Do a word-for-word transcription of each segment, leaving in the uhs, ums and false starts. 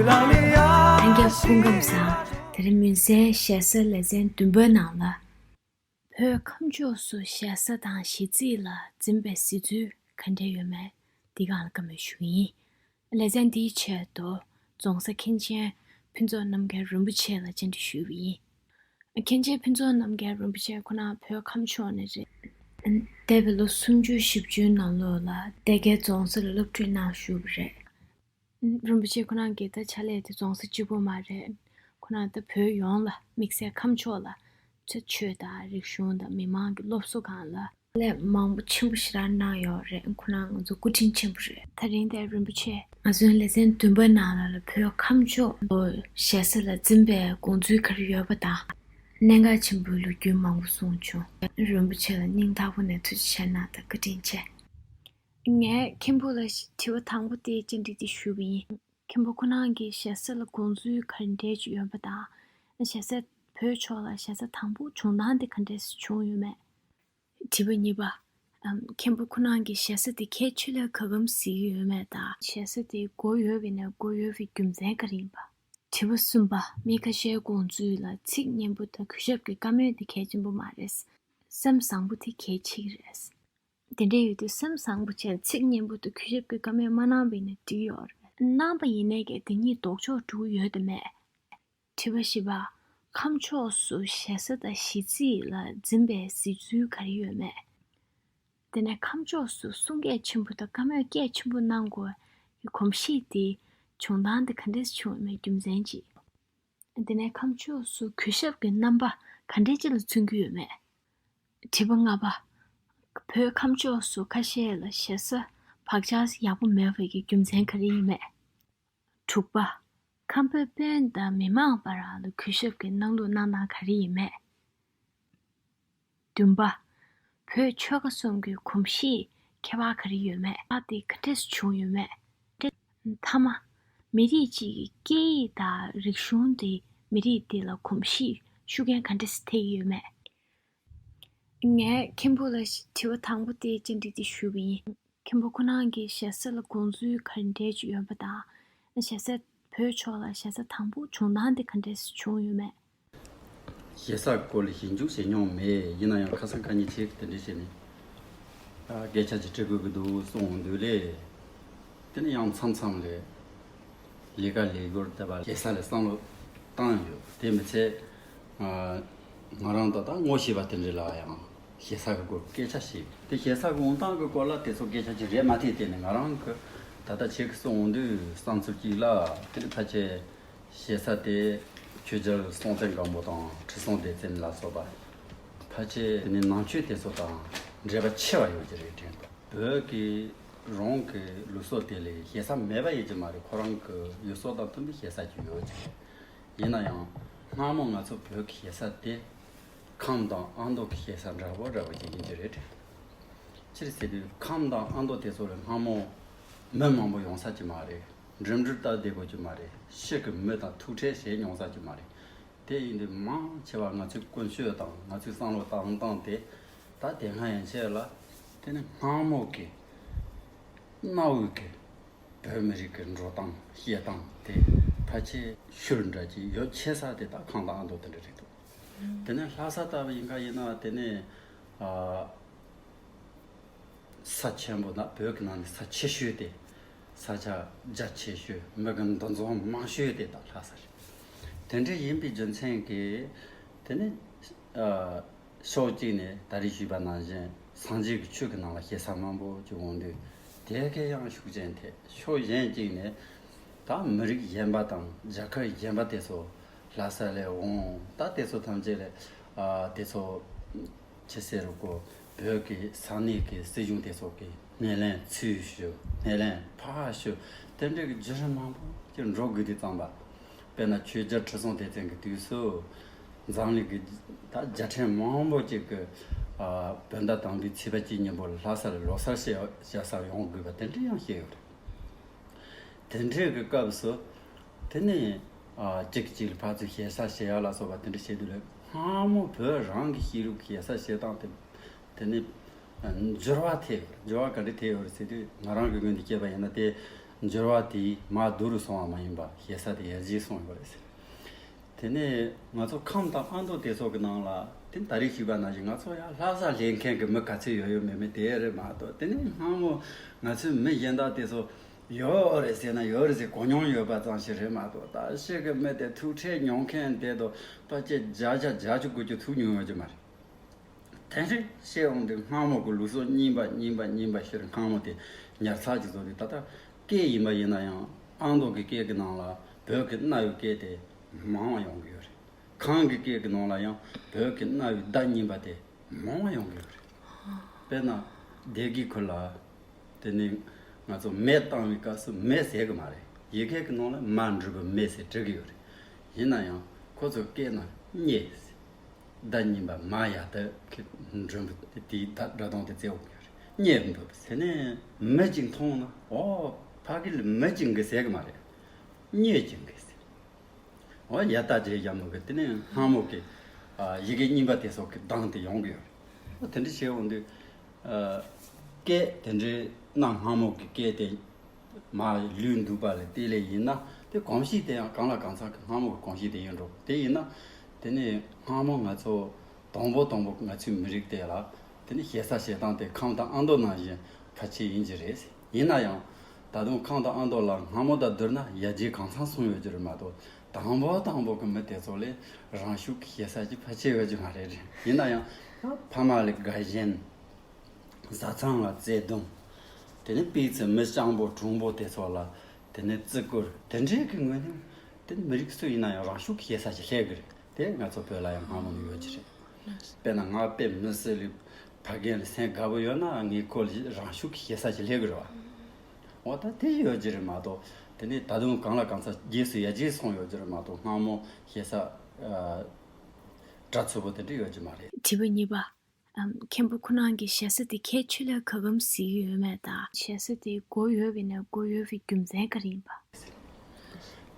ལྷན་རྒྱས་སྐུ་ཁམས་བཟང་། དེ་རིང་མུན་སེལ་ཞེ་ས་ལེ་ཚན་བདུན་པའི་ནང་ལ། བོད་ཁམས་ཕྱོགས་སུ་ཞེ་ས་དང་ཞེ་ཚིག་ལ་འཛིན་པའི་གཟིགས་ཚུལ་ག་འདྲ་ཡོད་མེད་འདི་སྒང་ལ་བཀའ་མོལ་ཞུ་གི་ཡིན། ལེ་ཚན་འདིའི་ཆེད་དུ་རྫོང་སར་མཁན་ཆེན་ཕུན་ཚོགས་རྣམ་རྒྱལ་རིན་པོ་ཆེ་ལ་བཅར་འདྲི་ཞུས་པ་ཡིན། མཁན་ཆེན་ཕུན་ཚོགས་རྣམ་རྒྱལ་རིན་པོ་ཆེ་ཁོ་རང་བོད་ཁམས་ཕྱོགས་ནས་རེད། འདས་པའི་ལོ་སུམ་ཅུ་བཞི་བཅུའི་ནང་ལོགས་ལ་སྡེ་དགེ་རྫོང་སར་སློབ་ཁྲིད་གནང་བཞུགས་པ་རེད། རིན་པོ་ཆེ་ཁོ་རང་གིས་ད་ཕྱག་ལས་དེ་རྫོང་སར་གཅིག་པོ་མ་རེད། ཁོ་རང་ད་བོད་ཡོངས་ལ་དམིགས་བསལ་ཁམས་ཕྱོགས་ལ་ཆོས་དང་རིག་གཞུང་དང་མི་མང་གི་སློབ་གསོ་སྒང་ལ་ལས་མང་པོ་ཆེན་པོ་ཞེ་དྲག་གནང་ཡོད་རེད། ཁོ་རང་ང་ཚོ་སྐུ་དྲིན་ཆེན་པོ་རེད། ད་རིང་དེ་རིན་པོ་ཆེ་ང་ཚོའི་ལེ་ཚན་བདུན་པ་ནང་ལ་ལ་བོད་ཁམས་ཕྱོགས་ལ་ཞེ་ས་ལ་འཛིན་པའི་དགོངས་ཚུལ་ག་རེ་ཡོད་པ་དང་། གནད་འགག་ཆེན་པོའི་ལོ་རྒྱུས་མང་པོ་གསུངས་བྱུང་། རིན་པོ་ཆེ་ལ་སྙིང་ཐག་པ་ནས་ཐུགས་རྗེ་ཆེ་གནང་དང་བཀའ་དྲིན་ཆེ། ངས་མཁན་པོ་ལ་དྲི་བ་དང་པོ་དེ་བཅར་འདྲི་དེ་ཞུས་པ་ཡིན། མཁན་པོ་ཁོ་རང་གིས་ཞེ་ས་ལ་དགོངས་ཚུལ་ག་འདྲས་ཅིག་ཡོད་པ་དང་། ཞེ་ས་བོད་ཕྱོགས་ལ་ཞེ་ས་དང་པོ་བྱུང་སྟངས་དེ་ག་འདྲས་བྱུང་ཡོད་མེད། དྲི་བ་གཉིས་པ། ཨམ། མཁན་པོ་ཁོ་རང་གིས་ཞེ་ས་དེ་གལ་ཆེ་ལོས་ག་གམ་གཟིགས་ཀྱི་ཡོད་མེད་དང་། ཞེ་ས་དེ་དགོས་ཡོད་པ་ཡིན་ན་དགོས་ཡོད་པའི་རྒྱུ་མཚན་ག་རེ་ཡིན་པ། དྲི་བ་གསུམ་པ། མི་ཁ་ཤས་དགོངས་ཚུལ་ལ་ཚིག་སྙན་པོ་དང་གུས་ཞབས་ཀྱི་བཀའ་མོལ་དེ་གལ་ཆེན་པོ་མ་རེད། སེམས་བཟང་པོ་དེ་གལ་ཆེ་གི་རེད། དེ་འདྲ་ཡོད་དུས་སེམས་བཟང་པོ་བྱས་ཚིག་སྙན་པོ་དང་གུས་ཞབས་ཀྱི་བཀའ་མོལ་མ་གནང་བ་ཡིན་ན་འགྲིག་ཡོད་རེད། གནང་བ་ཡིན་ནའི་གལ་དེ་གཉིས་ལྡོག་ཕྱོགས་འགྲོ་གི་ཡོད་དམ་མེད། དྲི་བ་བཞི་པ། ཁམས་ཕྱོགས་སུ་ཞེ་ས་དང་ཞེ་ཚིག་ལ་འཛིན་པའི་གཟིགས་ཚུལ་ག་རེ་ཡོད་མེད། དེ་ནས་ཁམས་ཕྱོགས་སུ་གསུང་སྐད་ཆེན་པོ་དང་བཀའ་མོལ་སྐད་ཆེན་པོ་གནང་དགོས་ཀྱི་གོམས་གཤིས་དེ་བྱུང་སྟངས་དེ་ག་འདྲས་བྱུང་ཡོད་མེད་རྒྱུ་མཚན་གཅིག་དེ་ནས་ཁམས་ཕྱོགས་སུ་གུས་ཞབས་ཀྱི་རྣམ་པ་ག་འདྲས་ཅིག་ལ་མཚོན་གྱི་ཡོད་མེད། དྲི་བ་ལྔ་པ། བོད་ཁམས་ཕྱོགས་སུ་ཁ་ཤས་ལ་ཞེ་ས་བག་ཆགས་ཡག་པོ་མེད་པའི་གི་རྒྱུ་མཚན་ག་རེ་ཡིན་མེད། དྲུག་པ། ཁམས་བོད་དཔོན་དང་མི་མང་བར་ལ་གུས་ཞབས་ཀྱི་གནང་ལུགས་གནང་སྟངས་ག་རེ་ཡིན་མེད། བདུན་པ། བོད་ཆོལ་ཁ་གསུམ་གྱི་གོམས་གཤིས་ཁྱད་པར་ག་རེ་ཡོད་མེད། ཨ་དེ་ག་འདྲས་བྱུང་ཡོད་མེད། ཐ་མ། མི་རིགས་གཅིག་གི་སྐད་ཡིག་དང་རིག་གཞུང་དེ་མི་རིགས་དེ་ལ་གོམས་གཤིས་ཤུགས་རྐྱེན་ག་འདྲས་ཐེབས་ཀྱི་ཡོད་མེད། ངས་མཁན་པོ་ལ་དྲི་བ་དང་པོ་དེ་བཅར་འདྲི་དེ་ཞུས་པ་ཡིན། མཁན་པོ་ཁོ་རང་གིས་ཞེ་ས་ལ་དགོངས་ཚུལ་ག་འདྲས་ཅིག་ཡོད་པ་དང་། ཞེ་ས་བོད་ཕྱོགས་ལ་ཞེ་ས་དང་པོ་བྱུང་སྟངས་དེ་ག་འདྲས་བྱུང་ཡོད་མེད། ཞེ་ས་སྐོར་ལ་ཞིབ་འཇུག་བྱེད་མྱོང་མེད། ཡིན་ན་ཡང་ཁ་སང་ཁ་ཉིན་ཁྱེད་ཀྱིས་དེ་འདྲ་བྱས་ནས། ཨ། སྐད་ཆ་ཅིག་དྲི་དགོས་ཀྱི་འདུག་གསུངས་འོང་དུས་ལས། དེ་ནས་ཡང་མཚམས་མཚམས་ལས། ལས་ཀ་ལས་སྒོར་བལྟས་པ་ཞེ་ས་ལ་བསམ་བློ་བཏང་ཡོད། དེ་མི་ཚད། ཨ། ང་རང་ད་ལྟ་ངོ་ཤེས་པ་དེ་འདྲ་ལ་ཡང་ཞེ་ས་གི་སྐོར་སྐད་ཆ་བཤད། དེ་ཞེ་ས་གི་འོང་སྟངས་གི་སྐོར་ལ་དེ་ཚོ་སྐད་ཆ་ཅིག་རེད་མ་ཐེ། དེ་ནི་ང་རང་གི་ད་ལྟ་ཁྱེད་ཀྱིས་གསུངས་འོང་དུས་བསམ་ཚུལ་གཅིག་ལ། དེ་ནི་ཕལ་ཆེར་ཞེ་ས་དེ་ཆོས་རྒྱལ་སྲོང་བཙན་སྒམ་པོ་དང་ཁྲི་སྲོང་ལྡེ་བཙན་ལ་སོགས་པ་ཕལ་ཆེར་དེ་ནི་ནང་ཆོས་དེ་ཚོ་དང་འབྲེལ་བ་ཆེ་བ་ཡོད་ཀྱི་རེད་དྲན་འདུག་བོད་ཀྱི་རང་གི་ལུགས་སྲོལ་དེ་ལས་ཞེ་ས་མེད་པ་ཡིན་གྱི་མ་རེད། ཁོ་རང་གི་ཡུལ་སྲོལ་དང་མཐུན་པའི་ཞེ་ས་ཅིག་ཡོད་ཀྱི་རེད། ཡིན་ན་ཡང་སྔ་མོ་ང་ཚོ་བོད་ཀྱི་ཞེ་ས་དེ་ཁམས་དང་ཨ་མདོ་གི་ཞེ་ས་འདྲ་བོ་འདྲ་བོ་ཅིག་ཡིན་གྱི་རེད། ཅི་ཟེར་དུས་ཁམས་དང་ཨ་མདོ་དེ་ཚོ་ལ་སྔ་མོ་མི་མང་པོ་ཡོང་ས་ཅིག་མ་རེད། འགྲིམ་འགྲུལ་སྟབས་བདེ་པོ་ཅིག་མ་རེད། ཕྱི་གི་མི་དང་ཐུག་འཕྲད་བྱེད་མྱོང་ས་ཅིག་མ་རེད། དེ་ཡིན་དུས་མང་ཆེ་བ་ང་ཚོའི་ཀུན་སྤྱོད་དང་ང་ཚོའི་བསམ་བློ་བཏང་སྟངས་དེ་ད་དེ་སྔ་ཡན་ཆད་ལ་དེ་ནི་སྔ་མོ་གི་གནའ་བོའི་གི་བོད་མི་རིགས་ཀྱི་འགྲོ་སྟངས་བཤད་སྟངས་དེ་ཕལ་ཆེར་ཤུལ་འདྲ་ཅིག་ཡོད། ཆེ་ས་དེ་ད་ཁམས་དང་ཨ་མདོ་དེ་འདྲ་རེད་འདུག་དེ་ནས་ལྷ་ས་ལྟ་བུ་ཡིན་ག་ཡིན་ན་དེ་ནས་ཨ། ས་ཆེན་པོ་ན་བོད་ཀྱི་ནང་ནས་ས་ཆེ་ཤོས་དེ། ས་ཆ་རྒྱ་ཆེ་ཤོས། མི་གི་འདུ་འཛོམས་མང་ཤོས་དེ་ད་ལྷ་ས་རེད། དེ་འདྲ་ཡིན་པའི་རྒྱུ་མཚན་གྱིས་དེ་ནི་ཨ། ཕྱོགས་གཅིག་ནས་ད་རེས་ཞུས་པ་ནང་བཞིན་སངས་རྒྱས་ཀྱི་ཆོས་ཀྱི་ནང་ལ་ཞེ་ས་མང་པོ་ཅིག་འོང་དུས། དེ་གའི་ཡང་ཤུགས་རྐྱེན་ཐེབས། ཕྱོགས་གཞན་གཅིག་ནས་ད་མི་རིགས་གཞན་པ་དང་རྒྱལ་ཁབ་གཞན་པ་དེ་ཚོ་ལྷ་ས་ལ་འོང་། ད་དེ་ཚོ་ཐམས་ཅད་ལ་ཨ། དེ་ཚོ་ཅི་ཟེར་རུ་གོ། བོད་ཀྱི་ས་གནས་ཀྱི་སྲིད་གཞུང་དེ་ཚོ་གིས་སྣེ་ལེན་ཚུལ་ཞུ། སྣེ་ལེན་ཕར་ཞུ། དེ་འདྲ་གི་བརྒྱུད་རིམ་མང་པོ་ཅིག་འགྲོ་དགོས་དུས་ཙམ་པ། དཔེར་ན་ཆོས་རྒྱལ་ཁྲི་སྲོང་ལྡེ་བཙན་གྱི་དུས་སུ་འཛམ་གླིང་གི་ད་རྒྱལ་ཕྲན་མང་པོ་ཅིག་གི་ཨ། བོད་ཟླ་དང་པོའི་ཚེས་པ་བཅུ་གཉིས་པོ་ལ་ལྷ་ས་ལ་ལོ་གསར་བྱེད་བྱ་སར་ཡོང་དགོས་པ་དེ་འདྲ་ཡང་བཤད་ཡོད་རེད། དེ་འདྲའི་གི་སྐབས་སུ་དེ་ནས་ཨ། གཅིག་གཅིག་ལ་ཕར་ཚུར་ཞེ་ས་བྱེད་ཡ་ལ་སོགས་པ་དེ་འདྲ་བྱེད་དུས་ལ་ སྔ་མོ་བོད་རང་གི་ཤེས་རིག་གི་ཞེ་ས་བྱེད་སྟངས་དེ། དེ་ནི་འགྱུར་བ་ཐེབས་ཡོད་རེད། འགྱུར་བ་ག་འདྲ་ཐེབས་ཡོད་རེད་ཟེར་དུས། ང་རང་གི་ངོས་ནས་བཤད་པ་ཡིན་ན། དེ་འགྱུར་བ་དེ་མར་སྡུག་རུ་སོང་བ་མ་ཡིན་པ། ཞེ་ས་དེ་ཡར་རྒྱས་སོང་ཡོད་རེད་ཟེར། དེ་ནས་ང་ཚོ་ཁམས་དང་ཨ་མདོ་དེ་ཚོ་གི་ནང་ལ། དེ་ད་རེས་ཞུས་པ་ནང་བཞིན་ང་ཚོ་ཡང་ལྷ་ས་སླེབས་མཁན་གྱི་མི་ག་ཚོད་ཡོད་ཡོད་མེད་མེད་དེ་རེད་མ་གཏོགས། དེ་ནས་སྔ་མོ་ང་ཚོའི་མི་གཞན་དག་དེ་ཚོ་ཡོད་རེད་ཟེར་ན་ཡོད་རེད་ཟེར། གོ་མྱོང་ཡོད་པ་ཙམ་ཞིག་རེད་མ་གཏོགས། ད་ཕྱི་གི་མི་དེ་ཐུག་འཕྲད་མྱོང་མཁན་དེ་དང་ཕལ་ཆེར་བརྒྱ་ཆ་བརྒྱད་ཅུ་དགུ་བཅུ་ཐུག་མྱོང་ཡོད་ཀྱི་མ་རེད། དེ་འདྲ་བཤད་འོང་དུས་སྔ་མོ་གི་ལུགས་སྲོལ་རྙིང་པ་རྙིང་པ་རྙིང་པ་ཞིག་རེད། སྔ་མོ་དེ་ཉར་ཚགས་ཀྱི་བཟོ་དུས། ད་ལྟ་སྐད་ཡིན་པ་ཡིན་ན་ཡང་ཨ་མདོ་གི་སྐད་ཀྱི་ནང་ལ་བོད་ཀྱི་གནའ་བོའི་སྐད་དེ་མང་བ་ཡོང་གི་ཡོད་རེད། གངས་ཀྱི་སྐད་ཀྱི་ནང་ལ་ཡང་བོད་ཀྱི་གནའ་བོའི་བརྡ་རྙིང་པ་དེ་མང་བ་ཡོང་གི་ཡོད་རེད། དཔེར་ན་སྡེ་དགེ་ཁུལ་ལ། དེ་ནས་ང་ཚོ་མེ་བཏང་བའི་སྐབས་སུ་མེ་ཟེར་གི་མ་རེད། ཡི་གེ་གི་ནང་ལ་མ་འབྲི་བའི་མེ་ཟེར་འབྲི་གི་ཡོད་རེད། ཡིན་ན་ཡང་ཁོ་ཚོ་སྐད་ནང་མྱེ་ཟེར། བརྡ་རྙིང་པ་མ་ཡ་ད་གི་འགྲོན་པོ་དེའི་སྒྲ་གདངས་དེ་བཙལ་དགོས་ཀྱི་རེད། མྱེ་འབུད་པ་ཟེར་ནས་མི་གཅིག་མཐོང་ན། ཨོ། ཕ་གི་ལ་མི་གཅིག་གི་ཟེར་གི་མ་རེད། མྱེ་གཅིག་གི་ཟེར། ཨོ། ཡ་ད་རྗེས་ཡ་མོ་གི། དེ་ནས་སྔ་མོ་གི་ཨ་ཡི་གེ་རྙིང་པ་དེ་ཚོ་གི་གདངས་དེ་ཡོང་གི་ཡོད་རེད། ཨོ། དེ་འདྲ་བྱས་འོང་དུས། ཨ་སྐད་དེ་འདྲའི་གནའ་སྔ་མོ་གི་སྐད་དེ་མར་ལུས་འདུག་པ་ལ་བལྟས་ལེ་ཡིན་ན། དེ་གོམས་གཤིས་དེ་ཡང་གང་ལ་གང་འཚམ་གི་སྔ་མོ་གི་གོམས་གཤིས་དེ་ཡིན་འགྲོ། དེ་ཡིན་ན་དེ་ནས་སྔ་མོ་ང་ཚོ་དང་པོ་དང་པོ་ང་ཚོའི་མི་རིགས་དེ་ལ་དེ་ནས་ཞེ་ས་བྱེད་སྟངས་དེ་ཁམས་དང་ཨ་མདོ་ནང་བཞིན་ཕལ་ཆེར་ཡིན་གྱི་རེད། ཡིན་ན་ཡང་ད་དུང་ཁམས་དང་ཨ་མདོ་ལ་སྔ་མོ་དང་བསྡུར་ན་ཡར་རྒྱས་གང་འཚམ་སོང་ཡོད་ཀྱི་རེད་མ་གཏོགས། དང་པོ་དང་པོ་གི་མི་དེ་ཚོ་ལས་རང་ཤུགས་ཀྱིས་ཞེ་ས་ཅིག་ཕལ་ཆེར་ཡོད་ཀྱི་མ་རེད། ཡིན་ན་ཡང་ཕ་མ་ལ་དགའ་ཞེན། བཟའ་ཚང་ལ་བརྩེ་དུང་། དེ་ནས་སྤུས་ཚད་མི་སྤྱང་པོ་གྲུང་པོ་དེ་ཚོ་ལ་དེ་ནས་བརྩི་བཀུར། དེ་འདྲའི་གི་ངོས་ནས་དེ་མི་རིགས་སུ་ཡིན་ན་ཡང་རང་ཤུགས་ཀྱིས་ཞེ་ས་ཅིག་སླེབས་གི་རེད། དེ་ང་ཚོ་བོད་ལ་ཡང་སྔ་མོ་ནས་ཡོད་ཀྱི་རེད། དཔེར་ན་ང་དཔེ་མི་སྲིད་ལ་ཕ་རྒན་ལ་སེམས་དགའ་པོ་ཡོད་ན་ངས་ཁོ་ལ་རང་ཤུགས་ཀྱིས་ཞེ་ས་ཅིག་སླེབས་གི་རེད་བ། འོ། ད་དེ་ཡོད་ཀྱི་རེད་མ་གཏོགས། དེ་ནས་ད་དུང་གང་ལ་གང་འཚམ་རྗེས་སུ་ཡར་རྒྱས་སོང་ཡོད་ཀྱི་རེད་མ་གཏོགས། སྔ་མོ་ཞེ་ས་ཨ་སྒྲ་ཚུལ་པོ་དེ་འདྲ་ཡོད་ཀྱི་མ་རེད། དྲི་བ་གཉིས་པ། ཨམ། མཁན་པོ་ཁོ་རང་གིས་ཞེ་ས་དེ་གལ་ཆེ་ལ་ག་གམ་གཟིགས་ཡོད་མེད་དང་། ཞེ་ས་དེ་དགོས་ཡོད་པས་ན་དགོས་ཡོད་པའི་རྒྱུ་མཚན་ག་རེ་ཡིན་པ།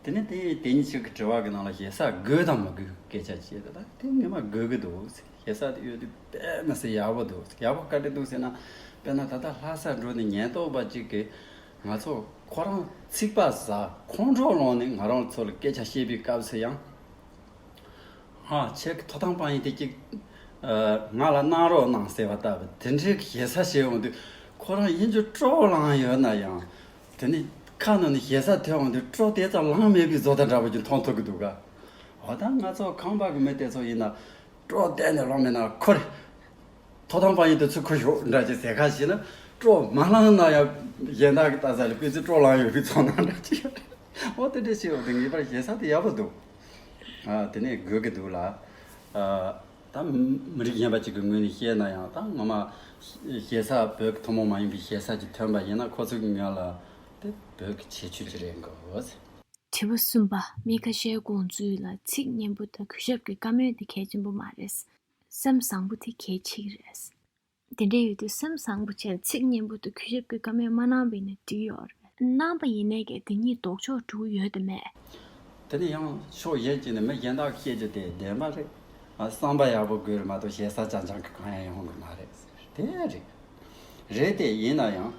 དེ་ནས་དེ་དེ་ཉིད་ཅིག་གི་དྲི་བ་གི་ནང་ལ་ཞེ་ས་དགོས་དང་མ་དགོས་སྐད་ཆ་བཤད། ད་ད་དེ་ངོ་མ་དགོས་གི་འདུག། ཞེ་ས་དེ་ཡོད་དུས་དཔེ་མི་སྲིད་ཡག་པོ་འདུག། ཡག་པོ་ག་འདྲ་འདུག་ཟེར་ན། དཔེར་ན་ད་ལྟ་ལྷ་ས་འགྲོ་ནས་ཉེན་རྟོག་པ་གཅིག་གིས་ང་ཚོ་ཁོ་རང་ཚིག་པ་ཟ། ཁོང་ཁྲོ་ལངས་ནས་ང་རང་ཚོ་ལ་སྐད་ཆ་བཤད་པའི་སྐབས་སུ་ཡང་། ཨ། ཁྱེད་ཀྱི་ཐོབ་ཐང་དཔང་ཡིག་དེ་གཅིག་ཨ། ང་ལ་གནང་རོགས་གནང་ཟེར་བ་ལྟ་བུ་དེ་འདྲའི་ཞེ་ས་བྱེད་འོང་དུས། ཁོ་རང་ཡིན་རྒྱུ་སྤྲོ་ལངས་ཡོད་ན་ཡང་། དེ་ནི་ཁ་ནང་ནས་ཞེ་ས་ཐོན་འོང་དུས་སྤྲོ་དེ་ཙམ་ལངས་མེད་པའི་བཟོ་ལྟ་འདྲ་པོ་ཅིག་མཐོང་ཐུབ་ཀྱི་འདུག་ག། འོ། ད་ང་ཚོ་ཁམས་པ་གི་མི་དེ་ཚོ་ཡིན་ན་སྤྲོ་གཏན་ནས་ལངས་མེད་ན་ཁུར། ཐོབ་ཐང་དཔང་ཡིག་དེ་ཚུར་ཁུར་ཤོག་འདྲ་ཅིག་ཟེར་ཁ་ཞིག་ན། སྤྲོ་མ་ལངས་ན་ཡང་གཞན་དག་གི་ལྟ་ས་ལ་དཔེ་ཚོས་སྤྲོ་ལངས་ཡོད་པའི་ཚོར་སྣང་འདྲ་ཅིག་ཡོད་རེད། འོ། དེ་འདྲ་བྱས་འོང་དུས་ངེས་པར་ཞེ་ས་དེ་ཡག་པོ་འདུག། ཨ། དེ་ནས་དགོས་ཀྱི་འདུག་ལ། ཨ། ད་མི་རིགས་གཞན་པ་ཅིག་གི་ངོས་ནས་བཤད་ན་ཡང་། ད་ངོ་མ་ཞེ་ས་བོད་ཀྱི་ཐུན་མོང་མ་ཡིན་པའི་ཞེ་ས་ཅིག་ཐོན་པ་ཡིན་ན། ཁོ་ཚོ་གི་ངོས་ལ་དེ་བོད་ཀྱི་ཁྱད་ཆོས་ཅིག་རེད་འགོ། དྲི་བ་གསུམ་པ། མི་ཁ་ཤས་དགོངས་ཚུལ་ལ་ཚིག་སྙན་པོ་དང་གུས་ཞབས་ཀྱི་བཀའ་མོལ་དེ་གལ་ཆེན་པོ་མ་རེད། སེམས་བཟང་པོ་དེ་གལ་ཆེ་གི་རེད། དེ་འདྲ་ཡོད་དུས་སེམས་བཟང་པོ་བྱས་ཚིག་སྙན་པོ་དང་གུས་ཞབས་ཀྱི་བཀའ་མོལ་མ་གནང་བ་ཡིན་ན་འགྲིག་ཡོད་རེད། གནང་བ་ཡིན་ནའི་གལ་ཏེ་གཉིས་ལྡོག་ཕྱོགས་འགྲོ་གི་ཡོད་དམ་མེད། དེ་ནི་ཡང་ཕྱོགས་གཞན་གཅིག་ནས་མི་གཞན་དག་བཤད་རྒྱུ་དེ་བདེན་པ་རེད། ཨ། བསམ་པ་ཡག་པོ་དགོས་རེད་མ་གཏོགས་ཞེ་ས་རྐྱང་རྐྱང་གིས་གང་ཡང་ཡོང་གི་མ་རེད། དེ་རེད། རེད་དེ། ཡིན་ན་ཡང་།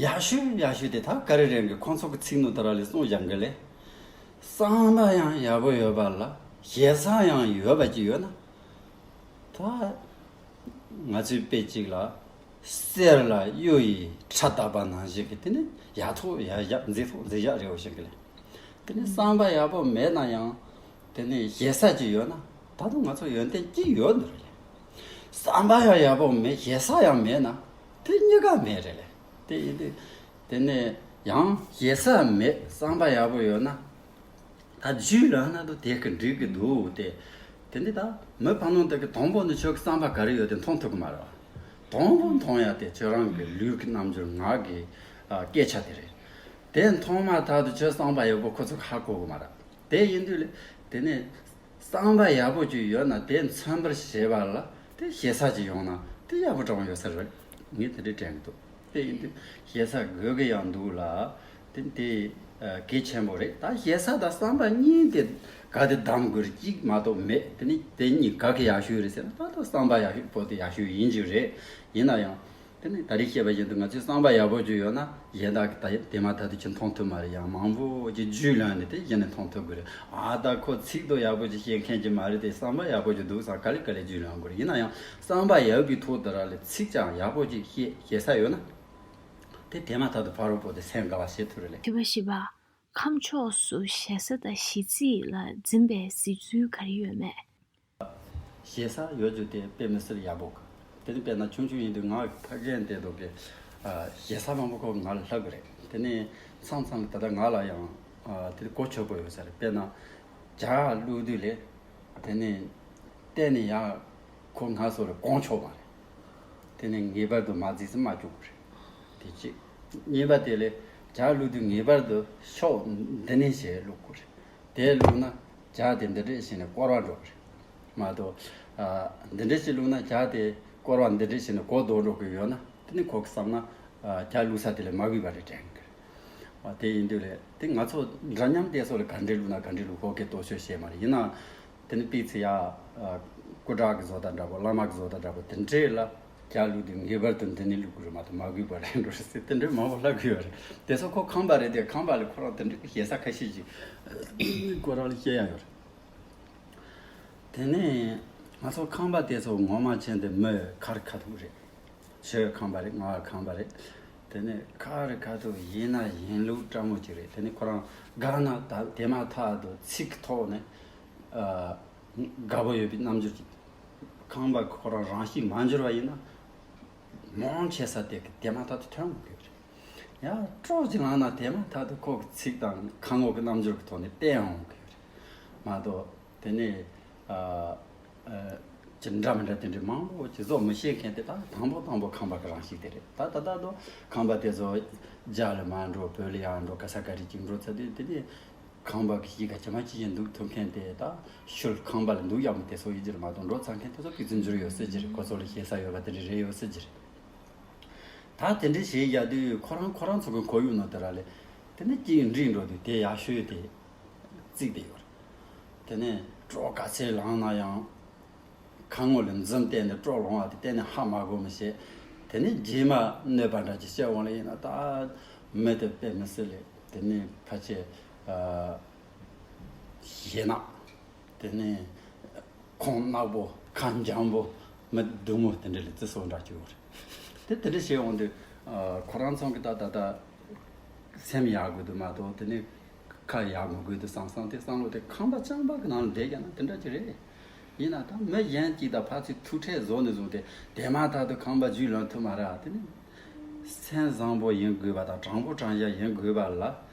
ཡག་ཤོས་ཡག་ཤོས་དེ་ད་ག་རེ་རེད་གི། ཁོང་ཚོ་གི་ཚིག་ནང་དེ་ར་ལ་གསུངས་བཞག་གི་ལེ། བསམ་པ་ཡང་ཡག་པོ་ཡོད་པ་ལ་ཞེ་ས་ཡང་ཡོད་པ་ཅིག་ཡོད་ན། ད་ང་ཚོའི་དཔེ་གཅིག་ལ་གསེར་ལ་གཡུ་ཡིས་ཕྲ་བཏབ་པ་ནང་བཞིན་གྱི། དེ་ནི་ཡག་ཐོག་ཡག་བཞག། མཛེས་ཐོག་མཛེས་བཞག་རེད་འོ་བཞིན་གྱི་ལེ། དེ་ནི་བསམ་པ་ཡག་པོ་མེད་ན་ཡང་། དེ་ནི་ཞེ་ས་ཅིག་ཡོད་ན། ད་དུང་ང་ཚོ་ཡོན་ཏན་གཅིག་ཡོད་འདུག་རེད་ལེ། བསམ་པ་ཡང་ཡག་པོ་མེད། ཞེ་ས་ཡང་མེད་ན། དེ་གཉིས་ཀ་མེད་རེད་ལེ། དེ་ཡིན་དུས་དེ་ནས་ཡང་ཞེ་ས་མེད། བསམ་པ་ཡག་པོ་ཡོད་ན། ད་རྒྱུས་ལོན་ན་དུ་དེ་གི་འགྲིག་གི་འདུག། དེ་དེ་འདི་ད་མི་ཕ་ནོ་དེ་གི་དང་པོ་ནི་ཁྱོད་ཀྱི་བསམ་པ་ག་རེ་ཡོད་དེ་མཐོང་ཐུབ་གི་མ་རེད་བ། དང་པོ་མཐོང་ཡ་དེ་ཁྱོད་རང་གི་ལུས་ཀྱི་རྣམ་འགྱུར། ངག་གི་ཨ་སྐད་ཆ་དེ་རེད། དེ་མཐོང་མ་ཐག་ཏུ་ཁྱོད་བསམ་པ་ཡག་པོ་ཁོ་ཚོ་ཧ་གོ་གི་མ་རེད། དེ་ཡིན་དུས་ལས་དེ་ནས་བསམ་པ་ཡག་པོ་ཅིག་ཡོད་ན་དེ་མཚོན་པར་བྱེད་པ་ལ་དེ་ཞེ་ས་ཅིག་ཡོང་ན་དེ་ཡག་པོ་འདྲ་བོ་ཡོད་ས་རེད། ངས་དེ་འདྲས་དྲན་གི་འདུག། དེ་ཡིན་དུས་ཞེ་ས་དགོས་གི་ཡང་འདུག་ལ། དེ་དེ་ཨ་གལ་ཆེན་པོ་རེད། ད་ཞེ་ས་དང་བསམ་པ་གཉིས་དེ་ ག་དེ་གདམ་དགོས་རེད། གཅིག་མ་གཏོགས་མེད། དེ་ནི་དེ་གཉིས་ག་གི་ཡག་ཤོས་རེད་ཟེར་ན། ད་དུང་བསམ་པ་ཡག་ཤོས་པོ་དེ་ཡག་ཤོས་ཡིན་གྱི་རེད། ཡིན་ན་ཡང་དེ་ནི་ད་རེས་བཤད་པ་བཞིན་དུ་ང་ཚོའི་བསམ་པ་ཡག་པོ་ཅིག་ཡོད་ན། གཞན་དག་གི་ད་དེ་མ་ཐག་ཏུ་ཁྱོད་མཐོང་ཐུབ་མ་རེད། ཡང་མང་པོ་ཅིག་རྒྱུས་ལོན་ནས་དེ་གཞན་ནས་མཐོང་ཐུབ་དགོས་རེད། ཨ་ད་ཁོ་ཚིག་དོ་ཡག་པོ་ཅིག་བཤད་མཁན་ཅིག་མ་རེད་དེ། བསམ་པ་ཡག་པོ་ཅིག་འདུག་བསམ། ག་ལེ་ག་ལེ་རྒྱུས་ལོན་དགོས་རེད། ཡིན་ན་ཡང་བསམ་པ་ཡག་པོའི་ཐོག་དེ་ར་ལས་ཚིག་ཀྱང་ཡག་པོ་ཅིག་བཤད་ཤེས་ས་ཡོད་ན། དེ་དེ་མ་ཐག་ཏུ་ཕ་རོལ་པོ་དེ་སེམས་དགའ་བ་བྱེད་ཐུབ་རེད་ལེ། ཐོས་པ་བཞི་པ། ཁམས་ཕྱོགས་སུ་ཞེ་ས་དང་ཞེ་ཚིག་ལ་འཛིན་པའི་གཟིགས་ཚུལ་ག་རེ་ཡོད་མེད། ཞེ་ས་ཡོད་རྒྱུ་དེ་དཔེ་མི་སྲིད་ཡག་པོ་གི། དེ་ནི་དཔེར་ན་ཆུང་ཆུང་ཡིན་དུས་ང་ཕ་རྒན་དེ་དག་གི་ཞེ་ས་མང་པོ་ཁོ་ང་ལ་ལྷག་གི་རེད། དེ་ནི་མཚམས་མཚམས་ལ་ད་ལྟ་ང་ལ་ཡང་དེ་གོ་ཆོད་པོ་ཡོད་ས་རེད། དཔེར་ན་ཇ་བླུགས་དུས་ལས། དེ་ནི་གཏན་ནས་ཡང་ཁོ་ང་སོགས་ལ་གོང་ཆོག་མ་རེད། དེ་ནི་ངེས་པར་དུ་མ་བརྫིས་སུ་མ་བཅུག་དགོས་རེད། དེ་གཅིག་གཉིས་པ་དེ་ལས་ཇ་བླུགས་དུས་ངེས་པར་དུ་ཤོག་འདི་ནས་ཞེས་བླུག་དགོས་རེད། དེ་བླུགས་ན་ཇ་དེ་འདི་འདྲས་བྱས་ནས་སྐོར་བ་འགྲོ་གི་རེད། མ་གཏོགས་ཨ་འདི་འདྲས་ཞིག་བླུགས་ན་ཇ་དེ་སྐོར་བ་འདི་འདྲས་བྱས་ནས་གོ་ལྡོག་འགྲོ་གི་ཡོད་ན། དེ་ནི་ཁོ་གི་བསམ་ན་ཨ་ཇ་བླུགས་ས་དེ་ལས་མ་གུས་པ་རེད་དྲན་གི་རེད། ཨ་དེ་ཡིན་དུས་ལས་དེ་ང་ཚོ་འདྲ་མཉམ་དེ་ཚོ་ལ་ག་འདྲས་བླུགས་ན་ག་འདྲས་བླུགས། ཁོ་གི་ལྟོ་ཆོས་བཤད་མ་རེད། ཡིན་ན། དེ་ནི་པི་ཚི་ཡ། ཨ་སྐུ་དྲག་གི་བཟོ་ལྟ་འདྲ་པོ། བླ་མ་གི་བཟོ་ལྟ་འདྲ་པོ་དེ་འདྲས་ལ་ཇ་བླུགས་དུས་ངེས་པར་དུ་འདི་ནས་བླུག་དགོས་རེད། མ་གཏོགས་མ་གུས་པ་རེད་འགྲོ་ཟེར་དེ་འདྲས་མང་པོ་ལབ་གི་ཡོད་རེད། དེ་ཚོ་ཁོ་ཁམས་པ་རེད་དེ། ཁམས་པ་ལ་ཁོ་རང་དེ་འདྲས་ཀྱི་ཞེ་ས་ཁ་ཤས་ཤིག་ཁོ་རང་ལ་བཤད་ཡ་ཡོད་རེད། དེ་ནས་ང་ཚོ་ཁམས་པ་དེ་ཚོ་ངོ་མ་བྱས་ཏེ་མི་ཁ་རི་ཁ་ཐུག་རེད། ཁྱོད་ཁམས་པ་རེད། ང་ཁམས་པ་རེད། དེ་ནས་ཁ་རི་ཁ་ཐུག་ཡིན་ན་ཡིན་ལུགས་སྤྲང་མོ་ཅིག་རེད། དེ་ནས་ཁོ་རང་དགའ་ན་ད་དེ་མ་ཐག་ཏུ་ཚིག་ཐོག་ནས་ཨ་དགའ་པོ་ཡོད་པའི་རྣམ་འགྱུར་ཅིག་ཁམས་པ་ཁོ་རང་རང་ཤེས་མ་འགྱུར་བ་ཡིན་ན། མང་ཆེ་ས་དེ་གི་དེ་མ་ཐག་ཏུ་ཐོན་འོང་གི་རེད། ཡང་སྤྲོ་ཅིག་ལངས་ན་དེ་མ་ཐག་ཏུ་ཁོ་གི་ཚིག་དང་ཁ་ངོ་གི་རྣམ་འགྱུར་གི་ཐོག་ནས་བསྟན་འོང་གི་རེད། མ་གཏོགས་དེ་ནས་ཨ་ཨ་ཅི་འདྲ་མི་འདྲ་དེ་འདྲའི་མང་པོ་ཅིག་བཟོ་མི་ཤེས་མཁན་དེ་ད་དང་པོ་དང་པོ་ཁམས་པ་གི་རང་བཞིན་དེ་རེད། ད་ད་ལྟ་དུ་ཁམས་པ་དེ་ཚོ་རྒྱ་ལ་མར་འགྲོ། བོད་ལ་ཡར་འགྲོ། ག་ས་ག་རེ་ཅིག་འགྲོ་ཚར་དུས་དེ་ནས་ཁམས་པ་གི་གཤིས་ཀ་ཇི་མ་ཇི་བཞིན་འདུག་ཐུབ་མཁན་དེ་ད་ཤུལ་ཁམས་པ་ལ་འདུག་ཡག་མོ་དེ་ཚོ་ཡིན་གྱི་རེད། མ་གཏོགས་འགྲོ་ཚར་མཁན་དེ་ཚོ་ཕི་ཚུན་འགྱུར་ཡོད་སྲིད་ཀྱི་རེད། ཁོ་ཚོ་ལ་ཞེ་ས་ཡོད་པ་དེ་འདྲ་རེད་ཡོད་སྲིད་ཀྱི་རེད། ད་དེ་འདྲ་བྱས་ཡག་དུས་ཁོ་རང་ཁོ་རང་ཚོ་གི་ཁོར་ཡུག་ནང་དེ་ར་ལས་དེ་ནས་གཅིག་འགྲིག་འགྲོ་དུས་དེ་ཡག་ཤོས་དེ་བརྩིགས་བསྡད་ཡོད་རེད། དེ་ནས་སྤྲོ་ག་ཚད་ལངས་ན་ཡང་ཁ་ངོ་ལ་འཛུམ་བསྟན་ནས་སྤྲོ་ལངས་པ་དེ་གཏན་ནས་ཧ་མ་གོ་མི་བྱེད། དེ་ནས་རྗེས་མ་གནོད་པ་འདྲ་ཅིག་བྱས་འོང་ལ་ཡིན་ན་ད་མི་དེ་དཔེ་མི་སྲིད་ལས་དེ་ནས་ཕལ་ཆེར་ཨ་ཞེད་སྣང་། དེ་ནས་ཁོང་ནག་པོ། ཁ་འཇམ་པོ། མི་སྡུག་མོ་དེ་འདྲ་ལ་བརྩི་སྲོལ་འདྲ་ཅིག་ཡོད་རེད། དེ་དེ་འདྲ་བྱས་འོང་དུས་ཨ་ཁོ་རང་ཚོ་གི་ད་ད་ལྟ་སེམས་ཡག་དགོས་འདུག་མ་གཏོགས་དེ་ནས་ཁ་ཡག་མི་དགོས་འདུག་བསམ་བསམ་དེ་བསམ་བློ་དེ་ཁམས་པ་རྐྱང་པ་གི་ནང་ལ་བསྡད་ཀྱང་ན་དེ་འདྲ་ཅིག་རེད། ཡིན་ན་ད་མི་གཞན་གཅིག་དང་ཕར་ཚུར་ཐུག་འཕྲད་བཟོ་ནས་བཟུང་སྟེ་དེ་མ་ཐག་ཏུ་ཁམས་པ་རྒྱུས་ལོན་ཐུབ་མ་རེད། དེ་ནི་སེམས་བཟང་པོ་ཡིན་དགོས་པ་དང་དྲང་པོ་དྲང་བཞག་ཡིན་དགོས་པ་ལ་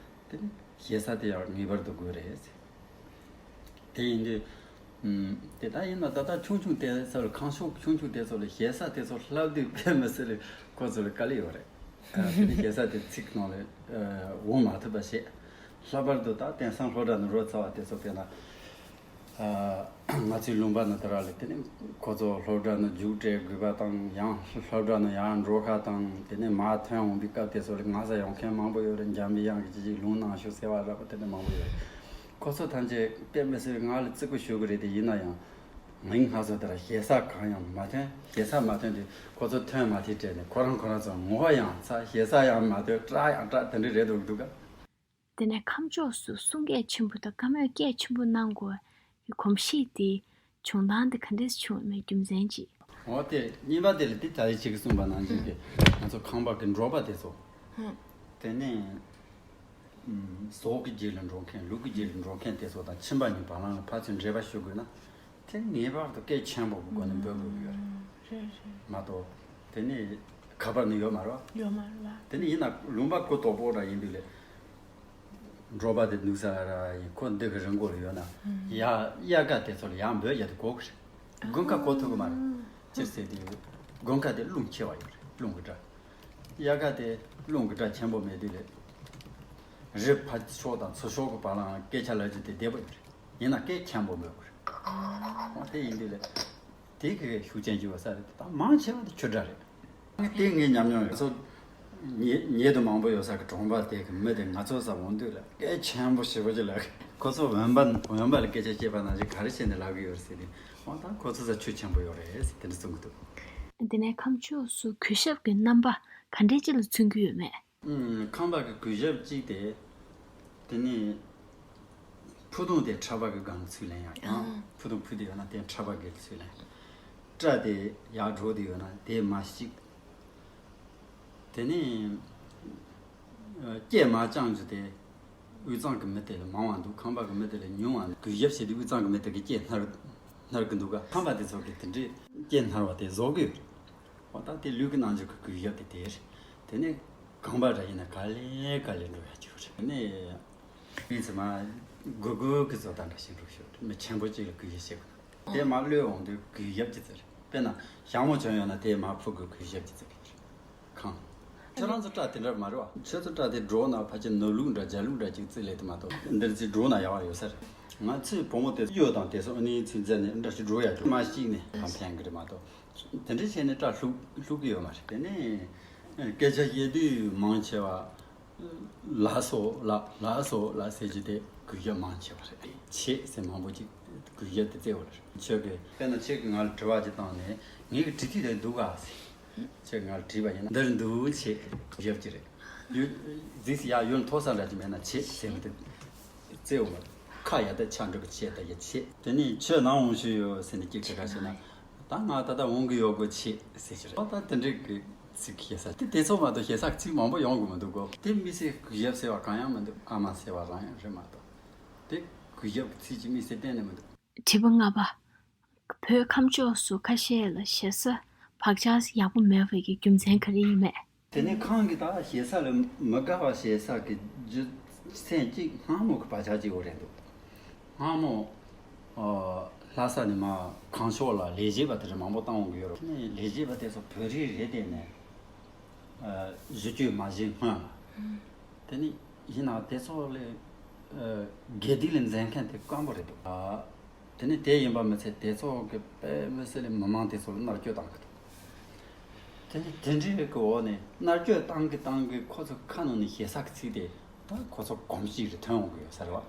དེ་ནི་ཞེ་ས་དེ་ཡང་ངེས་པར་དུ་དགོས་རེད། དེ་ཡིན་དུས། ཨུམ། དེ་ལྟར་ཡིན་ན་ད་ལྟ་ཆུང་ཆུང་དེ་ཚོ་ལ། ཁམས་ཕྱོགས་ཆུང་ཆུང་དེ་ཚོ་ལ་ཞེ་ས་དེ་ཚོ་ལྷག་དུས་དཔེ་མི་སྲིད་ལ་ཁོ་ཚོ་ལ་དཀའ་ལས་ཡོད་རེད། ཨ་དེ་ནི་ཞེ་ས་དེ་ཚིག་ནང་ལ་ཨ་འོང་མ་ཐུབ་པ་བྱས། ལྷག་པར་དུ་ད་དེང་སང་སློབ་གྲྭ་ནང་འགྲོ་ཚར་བ་དེ་ཚོ་དཔེར་ན། ཨ་ང་ཚོའི་ལུང་པ་ནང་དེ་ར་ལ་དེ་ནི་ཁོ་ཚོ་སློབ་གྲྭ་ནང་རྒྱུགས་སྤྲད་དགོས་པ་དང་། ཡང་སློབ་གྲྭ་ནང་ཡང་འགྲོ་ཁ་དང་། དེ་ནས་མར་ཐོན་འོང་པའི་སྐབས་དེ་ཚོ་ལ་ང་ས་ཡོང་མཁན་མང་པོ་ཡོད་རེད། འཇམ་པའི་དབྱངས་ཀྱི་ཅི་ཅིག་ལུང་གནང་ཤོག་ཟེར་བ་འདྲ་པོ་དེ་འདྲ་མང་པོ་ཡོད་རེད། ཁོ་ཚོ་ཐམས་ཅད་དཔེ་མི་སྲིད་ང་ལ་བརྩི་བཀུར་ཞུ་གི་རེད་དེ། ཡིན་ན་ཡང་ངའི་སྔ་ས་དེ་ར་ཞེ་ས་གང་ཡང་མ་ཐོན། ཞེ་ས་མ་ཐོན་དུས་ཁོ་ཚོ་ཐོན་མ་ཐེག་བྲལ་ནས་ཁོ་རང་ཁོ་རང་ཚོ་ངོ་ཡང་ཚ། ཞེ་ས་ཡང་མ་ཐོན། སྐྲག་ཡང་སྐྲག། དེ་འདྲ་རེད་འདུག་འདུག་ག། དེ་ནས་ཁམས་ཕྱོགས་སུ་གསུང་སྐད་ཆེན་པོ་དང་བཀའ་མོལ་སྐད་ཆེན་པོ་གནང་དགོས་པའི་གོམས་གཤིས་དེ་བྱུང་སྟངས་དེ་ག་འདྲས་བྱུང་མེད་རྒྱུ་མཚན་ཅིག་འོ་དེ་གཉིས་པ་དེ་ལ་དེ་ད་རེས་ཁྱེད་ཀྱིས་གསུངས་པ་ནང་བཞིན་གྱི་ང་ཚོ་ཁམས་པ་གི་འབྲོག་པ་དེ་ཚོ། དེ་ནས་ཟོག་གི་རྗེས་ལ་འགྲོ་མཁན། ལུག་གི་རྗེས་ལ་འགྲོ་མཁན་དེ་ཚོ་དང་ཁྱིམ་པ་གཉིས་བར་ལ་ཕར་ཚུར་འབྲེལ་བ་ཞུ་དགོས་ན། དེ་ངེས་པར་དུ་སྐད་ཆེན་པོ་གི་སྒོ་ནས་འབོད་དགོས་ཀྱི་ཡོད་རེད། རེད་རེད། མ་གཏོགས་དེ་ནི་ཁ་པར་ནི་ཡོད་མ་རེད་བ། ཡོད་མ་རེད་བ། དེ་ནི་ཡིན་ན་ལུང་པ་གུ་དོག་པོ་འདྲ་ཡིན་དུས་ལས། འབྲོག་པ་དེ་འདུག་ས་ར་ཡིན། ཁོ་འདི་གི་རི་མགོ་ལ་ཡོད་ན། ཡ་དབྱར་ཁ་དེ་ཚོ་ལ་ཡར་འབོད་རྒྱག་དུས་གོ་གི་རེད། དགུན་ཁ་གོ་ཐུབ་ཀྱི་མ་རེད། ཅི་ཟེར་དུས་དགུན་ཁ་དེ་རླུང་ཆེ་བ་ཡོད་རེད། རླུང་གི་སྒྲ། དབྱར་ཁ་དེ་རླུང་གི་སྒྲ་ཆེན་པོ་མེད་དུས་ལས། རི་ཕར་ཕྱོགས་དང་ཚུར་ཕྱོགས་ཀྱི་བར་ལའང་སྐད་ཆ་ལབ་རྒྱུ་དེ་བདེ་པོ་ཡོད་རེད། ཡིན་ན་སྐད་ཆེན་པོ་འབོད་དགོས་རེད། འོ་དེ་ཡིན་དུས་ལས། དེ་གི་ཤུགས་རྐྱེན་གྱིས་ཡོད་ས་རེད། ད་མང་ཆེ་བ་དེ་ཆོས་སྒྲ་རེད། དེ་ངས་ཉམས་མྱོང་ཡོད། ཚོ་ཉེ་ཉེ་དུ་མང་པོ་ཡོད་ས་གི་གྲོང་པ་དེ་གི་མི་དེ་ང་ཚོ་ས་འོང་དུས་ལ་སྐད་ཆེན་པོ་ཞེ་པོ་ཅིག་ལབ་གི། ཁོ་ཚོ་བོན་པ་བོན་པ་ལ་སྐད་ཆ་བཤད་པ་ནང་བཞིན་ག་རེ་བྱས་ནས་ལབ་གི་ཡོད་རེད་ཟེར་ཏེ། འོ་ད་ཁོ་ཚོ་ས་ཆོས་ཆེན་པོ་ཡོད་རེད་ཟེར་དེ་འདྲ་གསུང་གི་འདུག་དེ་ནས་ཁམས་ཕྱོགས་སུ་གུས་ཞབས་ཀྱི་རྣམ་པ་ག་འདྲས་ཅིག་ལ་མཚོན་གྱི་ཡོད་མེད། ཨུམ། ཁམས་པ་གི་གུས་ཞབས་གཅིག་དེ། དེ་ནས་ཕུ་ཐུང་དེ་ཁྲ་པ་གི་སྒང་ལ་ཚུར་ལེན་ཡག་དང་། ཕུ་ཐུང་ཕུ་དེ་ཡོད་ན་དེ་ཁྲ་པ་གི་ཚུར་ལེན། སྐྲ་དེ་ཡར་འགྲོ་དེ་ཡོད་ན་དེ་མར་བཤིག་དེ་ནས་སྐེ་མར་བརྐྱངས་རྒྱུ་དེ། དབུས་གཙང་གི་མི་དེ་ལ་མང་བ་འདུག་ཁམས་པ་གི་མི་དེ་ལ་ཉུང་བ་འདུག་གུས་ཞབས་བྱས་ཏེ་དབུས་གཙང་གི་མི་དེ་གི་སྐེ་སྣར་སྣར་གི་འདུག་ག་ཁམས་པ་དེ་ཚོ་གི་དེ་འདྲའི་སྐེ་སྣར་བ་དེ་བཟོ་གི་ཡོད་རེད། འོ་ད་དེ་ལུས་ཀྱི་རྣམ་འགྱུར་གྱི་གུས་ཞབས་དེ་དེ་རེད། དེ་ནས་གང་པ་འདྲ་ཡིན་ན་ག་ལེ་ག་ལེ་འགྲོ་ཡ་གཅིག་རེད། དེ་ནས་མི་ཚོ་མ་གུ་གུ་གི་བཟོ་ལྟ་འདྲ་ཞིག་འགྲོ་ཤོག་མི་ཆེན་པོ་གཅིག་ལ་གུས་ཞབས་བྱེད་དགོས། དེ་མ་གློད་འོང་དུས་གུས་ཞབས་ཀྱི་ཚིག་རེད། དཔེར་ན་ཞྭ་མོ་གྱོན་ཡོད་ན་དེ་མ་ཕུ་གུ་གུས་ཞབས་ཀྱི་ཚིག་རེད། གང་། ཁྱེད་རང་ཚོ་སྐྲ་དེ་འདྲ་མ་རེད་བ། ཁྱེད་ཚོ་སྐྲ་དེ་འགྲོ་ན་ཕལ་ཆེར་ནོར་ལུག་འདྲ་རྒྱ་ལུག་འདྲ་ཅིག་བརྩི་ལེ་དུ་མ་གཏོགས་འདིར་ཅིག་འགྲོ་ན་ཡག་པ་ཡོད་ས་རེད། ང་ཚོའི་བུ་མོ་དེ་གཡོ་དང་དེ་ཚོ་ཨ་ནི་ཚུན་ཚད་ནས་འདྲ་ཞིག་འགྲོ་ཡ་རྒྱུ་མ་ཤིག་ནས་གང་ཕན་གི་རེད་མ་གཏོགས། དེ་འདྲ་བྱས་ནས་སྐྲ་ལྷུག་ལྷུག་གི་ཡོད་མ་རེད། དེ་ནས་སྐད་ཆ་བཤད་དུས་མང་ཆེ་བ། ལགས་སོ་ལགས། ལགས་སོ་ལགས་ཟེར་རྒྱུ་དེ་གུས་ཞབས་མང་ཆེ་བ་རེད། ཆེ་ཟེར་མང་པོ་ཅིག་གུས་ཞབས་དེ་བརྩི་བ་རེད། ཁྱོད་ཀྱིས་དཔེར་ན་ཁྱེད་ཀྱིས་ང་ལ་དྲི་བ་ཅིག་བཏང་ནས་ངེད་ཀྱི་དྲི་ཐིག་དེ་འདུག་ག་ཟེར། ཁྱེད་ཀྱིས་ང་ལ་དྲིས་པ་ཡིན་ན་འདིར་འདུག་ཆེ་གུས་ཞབས་ཀྱི་རེད། ཡུལ་རྫིས་སུ་ཡར་ཡུལ་མཐོ་ས་འདྲ་ཅིག་མེད་ན་ཆེ་ཟེར་བ་དེ་བརྩི་བ་མ་རེད། ཁ་ཡར་ད་ཆག་འགྲོ་གི་ཆེ་ད་ཡ་ཆེ། དེ་ནས་ཁྱོད་ནམ་འོང་ཤེས་ཡོད་ཟེར་ནས་ཅིག་དྲི་ག་ཞེ་ན། ད་ང་ད་ལྟ་འོང་གི་ཡོད་དགོས་ཆེ་ཟེར་གྱི་རེད། ད་དེ་འདྲའི་གི་ཚིག་ཞེ་ས་དེ་དེ་ཚོ་མ་གཏོགས་ཞེ་ས་ཚིག་མང་པོ་ཡོང་གི་མི་འདུག་གོ་དེ་མི་སེར་གུས་ཞབས་ཟེར་བ་གང་ཡང་མི་འདུག་ཨ་མ་ཟེར་བ་རང་ཡང་རེད་མ་གཏོགས། དེ་གུས་ཞབས་ཀྱི་ཚིག་ཅིག་མི་སེར་གཏན་ནས་མི་འདུག་དྲི་བ་ལྔ་པ། བོད་ཁམས་ཕྱོགས་སུ་ཁ་ཤས་ལ་ཞེ་ས་བག་ཆགས་ཡག་པོ་མེད་པའི་གི་རྒྱུ་མཚན་ག་རེ་ཡིན་མེད། དེ་ནས་ཁམས་ཀྱི་ད་ཞེ་ས་ལ་མི་དགའ་བ་ཞེ་ས་གི་རྒྱུ་མཚན་གཅིག་སྔ་མོ་གི་བག་ཆགས་གཅིག་ཡོད་རེད་འདུག་སྔ་མོ། ཨ། ལྷ་ས་ནས་མར་གངས་ཕྱོགས་ལ་ལས་བྱེད་པ་དེ་འདྲ་མང་པོ་བཏང་འོང་གི་ཡོད་རེད། དེ་ནས་ལས་བྱེད་པ་དེ་ཚོ་བོད་རིགས་རེད་དེ་ནས། ཨ། བཞུགས་རྒྱུ་མ་བཞེངས་སྔོན་ལ། དེ་ནས་ཡིན་ནའང་དེ་ཚོ་ལས། ཨ། དགེ་སྡིག་ལ་འཛིན་མཁན་དེ་དཀོན་པོ་རེད་འདུག་ཨ། དེ་ནས་དེ་ཡིན་པ་མི་ཚད་དེ་ཚོ་གི་དཔེ་མི་སྲིད་ལས་མི་མང་དེ་ཚོ་ལ་མནར་གཅོད་བཏང་གི་འདུག་དེ་ནས་དེ་འདྲའི་གི་འོག་ནས་མནར་གཅོད་བཏང་གི་བཏང་གི་ཁོ་ཚོ་ཁ་ནང་ནས་ཞེ་ས་གི་ཚིག་དེ་ད་ཁོ་ཚོ་གོམས་གཤིས་རེ་ཐོན་འོང་གི་ཡོད་ས་རེད་བ།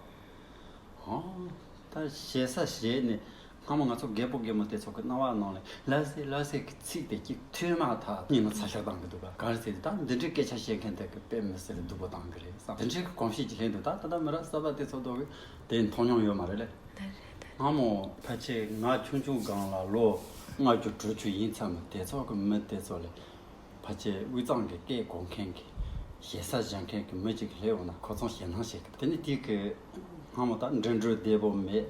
ཨང་། ད་ཞེ་ས་ཞེས་ནས་སྔ་མོ་ང་ཚོ་རྒད་པོ་རྒད་མོ་དེ་ཚོ་གི་རྣ་བ་ནང་ལ་ལ་ཟེ་ལ་ཟེ་གི་ཚིག་དེ་གཅིག་ཐོས་མ་ཐག་སྙིང་ལ་ཚ་ཤར་བཏང་གི་འདུག་ག་ག་རེ་ཟེར་ད་འདི་འདྲའི་སྐད་ཆ་བཤད་མཁན་དེ་གི་དཔེ་མི་སྲིད་ལ་སྡུག་པོ་བཏང་གི་རེད་བསམ། འདི་འདྲའི་གི་གོམས་གཤིས་ཅིག་སླེབས་འདུག་ད་ད་ལྟ་མི་རབས་གསར་པ་དེ་ཚོ་ཐོག་གི་དེ་མཐོང་མྱོང་ཡོད་མ་རེད་ལེ། སྔ་མོ་ཕལ་ཆེར་ང་ཆུང་ཆུང་སྒང་ལ་ལོ་ལྔ་བཅུ་དྲུག་ཅུ་ཡིན་ཙམ་དེ་ཚོ་གི་མི་དེ་ཚོ་ལས། ཕལ་ཆེར་དབུས་གཙང་གི་སྐད་གོ་མཁན་གྱི་ཞེ་ས་བཞག་མཁན་གྱི་མི་གཅིག་སླེབས་འོང་ན་ཁོ་ཚོ་ཞེད་སྣང་བྱེད་ཀྱི་འདུག་དེ་ནི་དེ་གི་སྔ་མོ་ད་འགྲིམ་འགྲུལ་བདེ་པོ་མེད།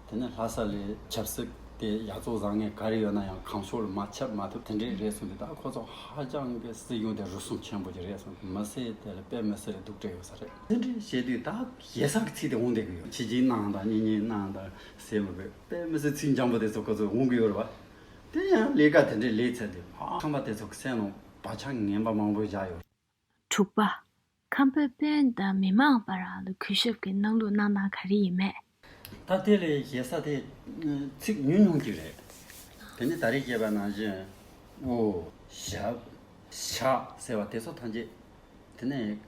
དེ་ནི་ལྷ་ས་ལ་ཆབ་སྲིད་དེ་ཡག་བཙོག་བཟང་ངན་ག་རེ་ཡོད་ན་ཡང་གང་ཕྱོགས་ལ་མར་ཁྱབ་མ་ཐུབ་དེ་འདྲས་རེད་གསུངས་ཏེ། ད་ཁོ་ཚོ་ཧ་ཅང་གི་སྲིད་གཞུང་དེ་རུལ་སུངས་ཆེན་པོ་ཅིག་རེད་གསུངས་ཏེ། མི་སེར་དེ་ལ་དཔེ་མི་སྲིད་སྡུག་སྤྲད་ཡོད་ས་རེད། དེ་འདྲས་བྱས་དུས་ད་ཞེ་ས་གི་ཚིག་དེ་འོང་བསྡད་ཀྱི་ཡོད། ཕྱི་རྒྱལ་གནང་དང་གཉེན་ཉེ་གནང་དང་ཟེར་མི་དགོས། དཔེ་མི་སྲིད་ཚིག་འཇམ་པོ་དེ་ཚོ་ཁོ་ཚོ་འོང་གི་ཡོད་རེད་བ། དེ་ཡང་ལས་ཀ་དེ་འདྲས་ལས་ཚར་དུས་ཨ་ཁམས་པ་དེ་ཚོ་གི་སེམས་ནང་བག་ཆགས་ངན་པ་མང་པོ་བཞག་ཡོད། དྲུག་པ། ཁམས་པའི་དཔོན་དང་མི་མང་བར་ལ་གུས་ཞབས་ཀྱི་གནང་ལུགས་གནང་སྟངས་ག་རེ་ཡིན་མེད། ད་དེ་ལས་ཞེ་ས་དེ་ཚིག་ཉུང་ཉུང་ཅིག་རེད། དེ་ནི་ད་རེས་བཤད་པ་ནང་བཞིན་དབུ། ཞབས། ཕྱག་ཟེར་བ་དེ་ཚོ་ཐམས་ཅད། དེ་ནས་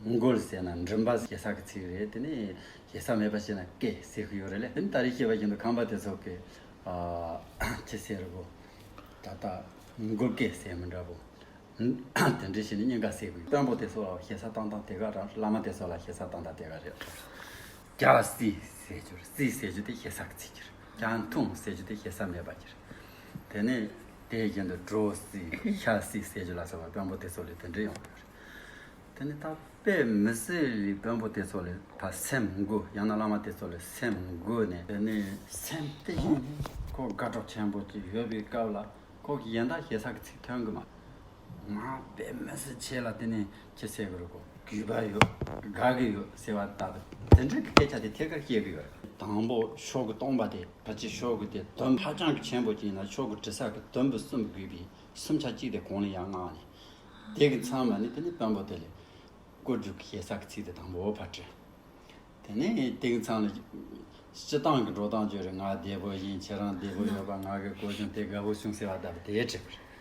མགུལ་ཟེར་ན་མགྲིན་པ་ཞེ་ས་གི་ཚིག་རེད། དེ་ནས་ཞེ་ས་མེད་པ་བྱས་ན་སྐེ་ཟེར་གི་ཡོད་རེད་ལེ། དེ་ནི་ད་རེས་བཤད་པ་བཞིན་དུ་ཁམས་པ་དེ་ཚོ་གི་ཨ་ཅི་ཟེར་རོ། ད་ལྟ་མགུལ་སྐེ་ཟེར་མི་འདྲ་པོ། དེ་འདྲ་བྱས་ནས་སྙིང་ག་ཟེར་གི་ཡོད། དཔོན་པོ་དེ་ཚོ་ལ་ཞེ་ས་བཏང་སྟངས་དེ་ག་རང་། བླ་མ་དེ་ཚོ་ལ་ཞེ་ས་བཏང་སྟངས་དེ་ག་རེད། རྒྱ་སྲིད་ཟེར་རྒྱུ་རེད། སྲིད་ཟེར་རྒྱུ་དེ་ཞེ་ས་གི་ཚིག་ཅིག་རེད། རྒྱ་འཐུང་ཟེར་རྒྱུ་དེ་ཞེ་ས་མེད་པ་ཅིག་རེད། དེ་ནས་དེ་བཞིན་དུ་གྲོ་སྲིད་ཤ་སྲིད་ཟེར་རྒྱུ་ལ་སོགས་པ་དཔོན་པོ་དེ་ཚོ་ལས་དེ་འདྲ་ཡོང་གི་ཡོད་རེད། དེ་ནས་ད་དཔེ་མི་སྲིད་ལས་དཔོན་པོ་དེ་ཚོ་ལས་ཕར་སེམས་འགུག་ཡང་ན་བླ་མ་དེ་ཚོ་ལས་སེམས་འགུག་ནས། དེ་ནས་སེམས་གཏིང་ནས་ཁོ་དགའ་སྤྲོ་ཆེན་པོ་ཅིག་ཡོད་པའི་སྐབས་ལ་ཁོ་གི་ཡན་ད་ཞེ་ས་གི་ཚིག་ཐོན་གི་མ། ང་དཔེ་མི་སྲིད་ཆེ་ལ་དེ་ནས་ཅི་ཟེར་གི་རེད་གོ་གུས་པ་ཡོད། དགའ་གི་ཡོད་ཟེར་བ་ལྟ་བུ་དེ་འདྲ་གི་སྐད་ཆ་དེ་ཐད་ཀར་བཤད་གི་ཡོད་རེད། དང་པོ་ཤོག་གུ་སྟོང་པ་དེ་ཕལ་ཆེར་ཤོག་གུ་དེ་དུམ་ཧ་ཅང་གི་ཆེན་པོ་ཅིག་ཡིན་ན་ཤོག་གུ་འབྲི་ས་གི་དུམ་བུ་གསུམ་དགོས་པའི་སུམ་ཆ་གཅིག་དེ་གོང་ལ་ཡར་མངགས་ནས། དེ་གི་ཚང་མ་ནི་དེ་ནི་དཔོན་པོ་དེ་ལས་བཀོད་རྒྱུ་གི་ཞེ་ས་གི་ཚིག་དེ་དང་པོ་ཕར་བྲིས། དེ་ནས་དེང་སང་ལ་སྤྱི་བཏང་གི་འགྲོ་སྟངས་བརྗོད་རེད། ང་བདེ་པོ་ཡིན། ཁྱེད་རང་བདེ་པོ་ཡོད་པ། ང་གི་གོ་བྱུང་དེ་དགའ་པོ་བྱུང་ཟེར་བ་ལྟ་བུ་དེ་བྲིས་པ་རེད།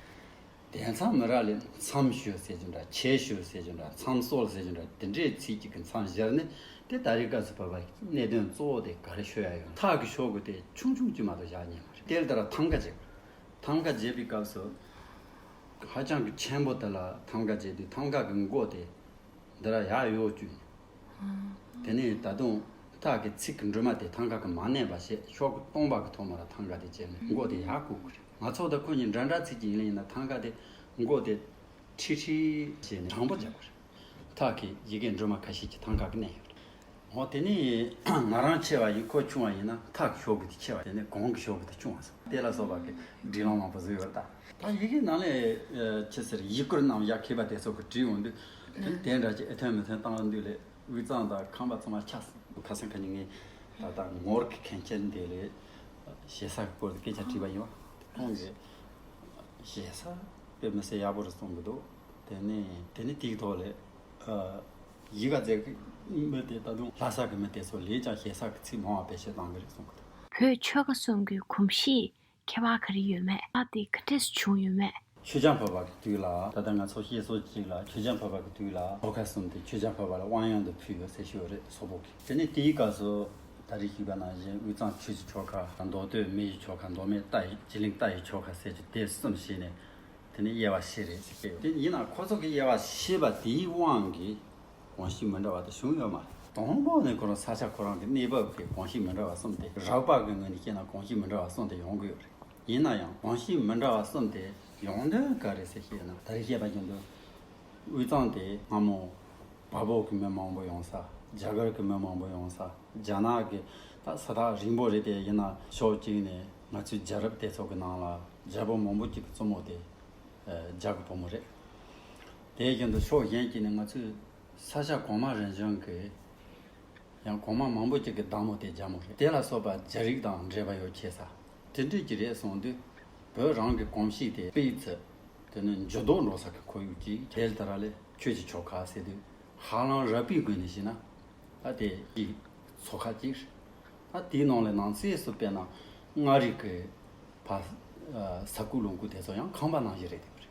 དེང་སང་མི་རབས་ལ་མཚམས་ཞུ་ཟེར་གྱི་འདྲ། ཆེད་ཞུ་ཟེར་གྱི་འདྲ། མཚམས་སྲོལ་ཟེར་གྱི་འདྲ། དེ་འདྲའི་ཚིག་ཅིག་གི་མཚམས་བཞག་ནས། དེ་ད་རེས་སྐབས་སུ་བབས་པའི་གནད་དོན་གཙོ་བོ་དེ་ག་རེ་ཤོད་ཡ་ཡོད། ཐག་གི་ཤོག་གུ་དེ་ཆུང་ཆུང་ཅིག་མ་གཏོགས་བཞག་ཉན་མ་རེད། དེ་ལྟར་ཐང་ག་བརྗེ། ཐང་ག་བརྗེ་བའི་སྐབས་སུ་ཧ་ཅང་གི་ཆེན་པོ་དེ་ལ་ཐང་ག་བརྗེ་དུས། ཐང་ག་གི་མགོ་དེ་འདི་ར་ཡར་གཡོ་བཅུག་ནས། དེ་ནས་ད་དུང་ཐག་གི་ཚིགས་གི་འགྲོས་མ་དེ་ཐང་ག་གི་མ་གནས་པ་བྱས། ཤོག་གུ་སྟོང་པ་གི་ཐོག་མ་ལ་ཐང་ག་དེ་བརྗེས་ནས་མགོ་དེ་ཡར་བཀུག་གི་རེད། ང་ཚོ་ད་ཁོ་གཉིས་འདྲ་འདྲ་ཚིག་ཅིག་ཡིན་ལ་ཡིན་ན། ཐང་ག་དེ་མགོ་དེ་ཁྲི་ཁྲི་བྱས་ནས་དྲང་པོ་རྒྱག་དགོས་རེད། ཐག་གི་ཡི་གེ་འགྲོས་མ་ཁ་ཤས་ཀྱི་ཐང་ག་གི་གནས་ཡོད་རེད། འོ། དེ་ནས་ང་རང་ཆེ་བ་ཡིན། ཁོ་ཆུང་བ་ཡིན་ན་ཐག་གི་ཤོག་གུ་དེ་ཆེ་བ། དེ་ནས་གོང་གི་ཤོག་གུ་དེ་ཆུང་བ་སོང་། དེ་ལ་སོགས་པ་གི་སྒྲིག་ལམ་མང་པོ་བཟོས་ཡོད་རེད་ད། ད་ཡི་གེ་ནང་ལས་ཨ་ཅི་ཟེར། ཡིག་སྐུར་རྣམས་ཡར་མཁས་པ་དེ་ཚོ་གིས་བྲིས་ཡོང་དུས། དེ་དེ་འདྲ་ཅིག་ཨེ་ཐོན་མི་ཐོན་བཏང་དུས་ལས། དབུས་གཙང་དང་ཁམས་པ་ཚང་མ་ཆགས་སོང་། ཁ་སང་ཁ་ཉིན་ངས་ད་ལྟ་ངོར་གྱི་མཁན་ཆེན་དེ་ལས་ཞེ་ས་གི་སྐོར་དུ་སྐད་ཆ་དྲིས་པ་ཡིན་པ། ཁོང་གིས་ཞེ་ས་དཔེ་མི་སྲིད་ཡག་པོ་རེད་གསུང་གི་འདུག། དེ་ནས་དེ་ནས་དེའི་ཐོག་ལས་ཨ་ཡི་གེ་མཛད་གི་མི་དེ་ད་དུང་ལྷ་ས་གི་མི་དེ་ཚོ་ལས་ཀྱང་ཞེ་ས་གི་ཚིག་མང་བ་བེད་སྤྱོད་བཏང་གི་རེད་གསུང་གི་འདུག། བོད་ཆོལ་ཁ་གསུམ་གྱི་གོམས་གཤིས་ཁྱད་པར་ག་རེ་ཡོད་མེད། ཨ་དེ་ག་འདྲས་བྱུང་ཡོད་མེད། ཆོས་རྒྱལ་འཕགས་པ་གི་དུས་ལ། ད་ལྟ་ང་ཚོ་བཤད་སྲོལ་གཅིག་ལ། ཆོས་རྒྱལ་འཕགས་པ་གི་དུས་ལ་ཆོལ་ཁ་གསུམ་དེ་ཆོས་རྒྱལ་འཕགས་པ་ལ་དབང་ཡོན་དུ་ཕུལ་ཡོད་ཟེར་ཞུ་ཡོད་རེད། སོག་པོ་གིས། དེ་ནས་དེའི་སྐབས་སུ་ད་རེས་ཞུས་པ་ནང་བཞིན་དབུས་གཙང་ཆོས་ཀྱི་ཆོལ་ཁ། མདོ་སྟོད་མི་ཡི་ཆོལ་ཁ། མདོ་སྨད་རྟ་ཡི། ཇི་ལིང་རྟ་ཡི་ཆོལ་ཁ་ཟེར་གྱི་དེ་གསུམ་བྱས་ནས། དེ་ནས་དབྱེ་བ་ཕྱེ་རེད་ཟེར་གྱི་ཡོད། དེ་ཡིན་ན་ཁོ་ཚོ་གིས་དབྱེ་བ་ཕྱེས་པ་དེའི་དབང་གིས་གོམས་གཤིས་མི་འདྲ་བ་དེ་བྱུང་ཡོད་མ་རེད། དང་པོ་ནས་ཁོ་རང་ས་ཆ་ཁོ་རང་གི་གནས་བབ་ཀྱི་གོམས་གཤིས་མི་འདྲ་བ་གསུམ་དེ། རགས་པ་གི་ངོས་ནས་བཤད་ན་གོམས་གཤིས་མི་འདྲ་བ་གསུམ་དེ་ཡོང་གི་ཡོད་རེད། ཡིན་ན་ཡང་གོམས་གཤིས་མི་འདྲ་བ་གསུམ་དེ་ཡོང་དོན་ག་རེ་ཟེར་བཤད་ན། ད་རེས་བཤད་པ་བཞིན་དུ་དབུས་གཙང་དེ་སྔ་མོ་བལ་པོ་གི་མི་མང་པོ་ཡོང་ས། རྒྱ་གར་གི་མི་མང་པོ་ཡོང་ས། རྒྱ་ནག་གི་ད་ས་ཐག་རིང་པོ་རེད་དེ། ཡིན་ན་ཕྱོགས་གཅིག་ནས་ང་ཚོའི་རྒྱལ་རབས་དེ་ཚོ་གི་ནང་ལ་རྒྱལ་པོ་མང་པོ་གཅིག་གི་བཙུན་མོ་དེ་རྒྱ་གི་བུ་མོ་རེད། དེ་བཞིན་དུ་ཕྱོགས་གཞན་གཅིག་ནས་ང་ཚོའི་ས་ཆ་གོང་མ་རང་བཞིན་གྱི། ཡང་གོང་མ་མང་པོ་ཅིག་གི་བདག་མོ་དེ་རྒྱ་མོ་རེད། དེ་ལ་སོགས་པ་རྒྱ་རིགས་དང་འབྲེལ་བ་ཡོད་ཆེ་ས། དེ་འདྲ་ཅིག་རེད་གསུངས་དུས། བོད་རང་གི་གོམས་གཤིས་དེ་སྤེལ་ཚུལ་དེ་ནི་འགྱུར་ལྡོག་འགྲོ་ས་གི་ཁོར་ཡུག་ཅིག། དེ་ལྟར་ལས་ཆོས་ཀྱི་ཆོལ་ཁ་ཟེར་དུས་ཧ་ལམ་རགས་པའི་སྒོ་ནས་བཤད་ན། ད་དེ་ཡི་ཚོ་ཁག་ཅིག་རེད། ད་དེའི་ནང་ལས་ནང་གསེས་སུ་དཔེར་ན་མངའ་རིས་ཀྱི་ཕ་ས་ཁུག་ལུང་ཁུག་དེ་ཚོ་ཡང་ཁམས་པ་ནང་བཞིན་རེད་བསྡད་པ་རེད།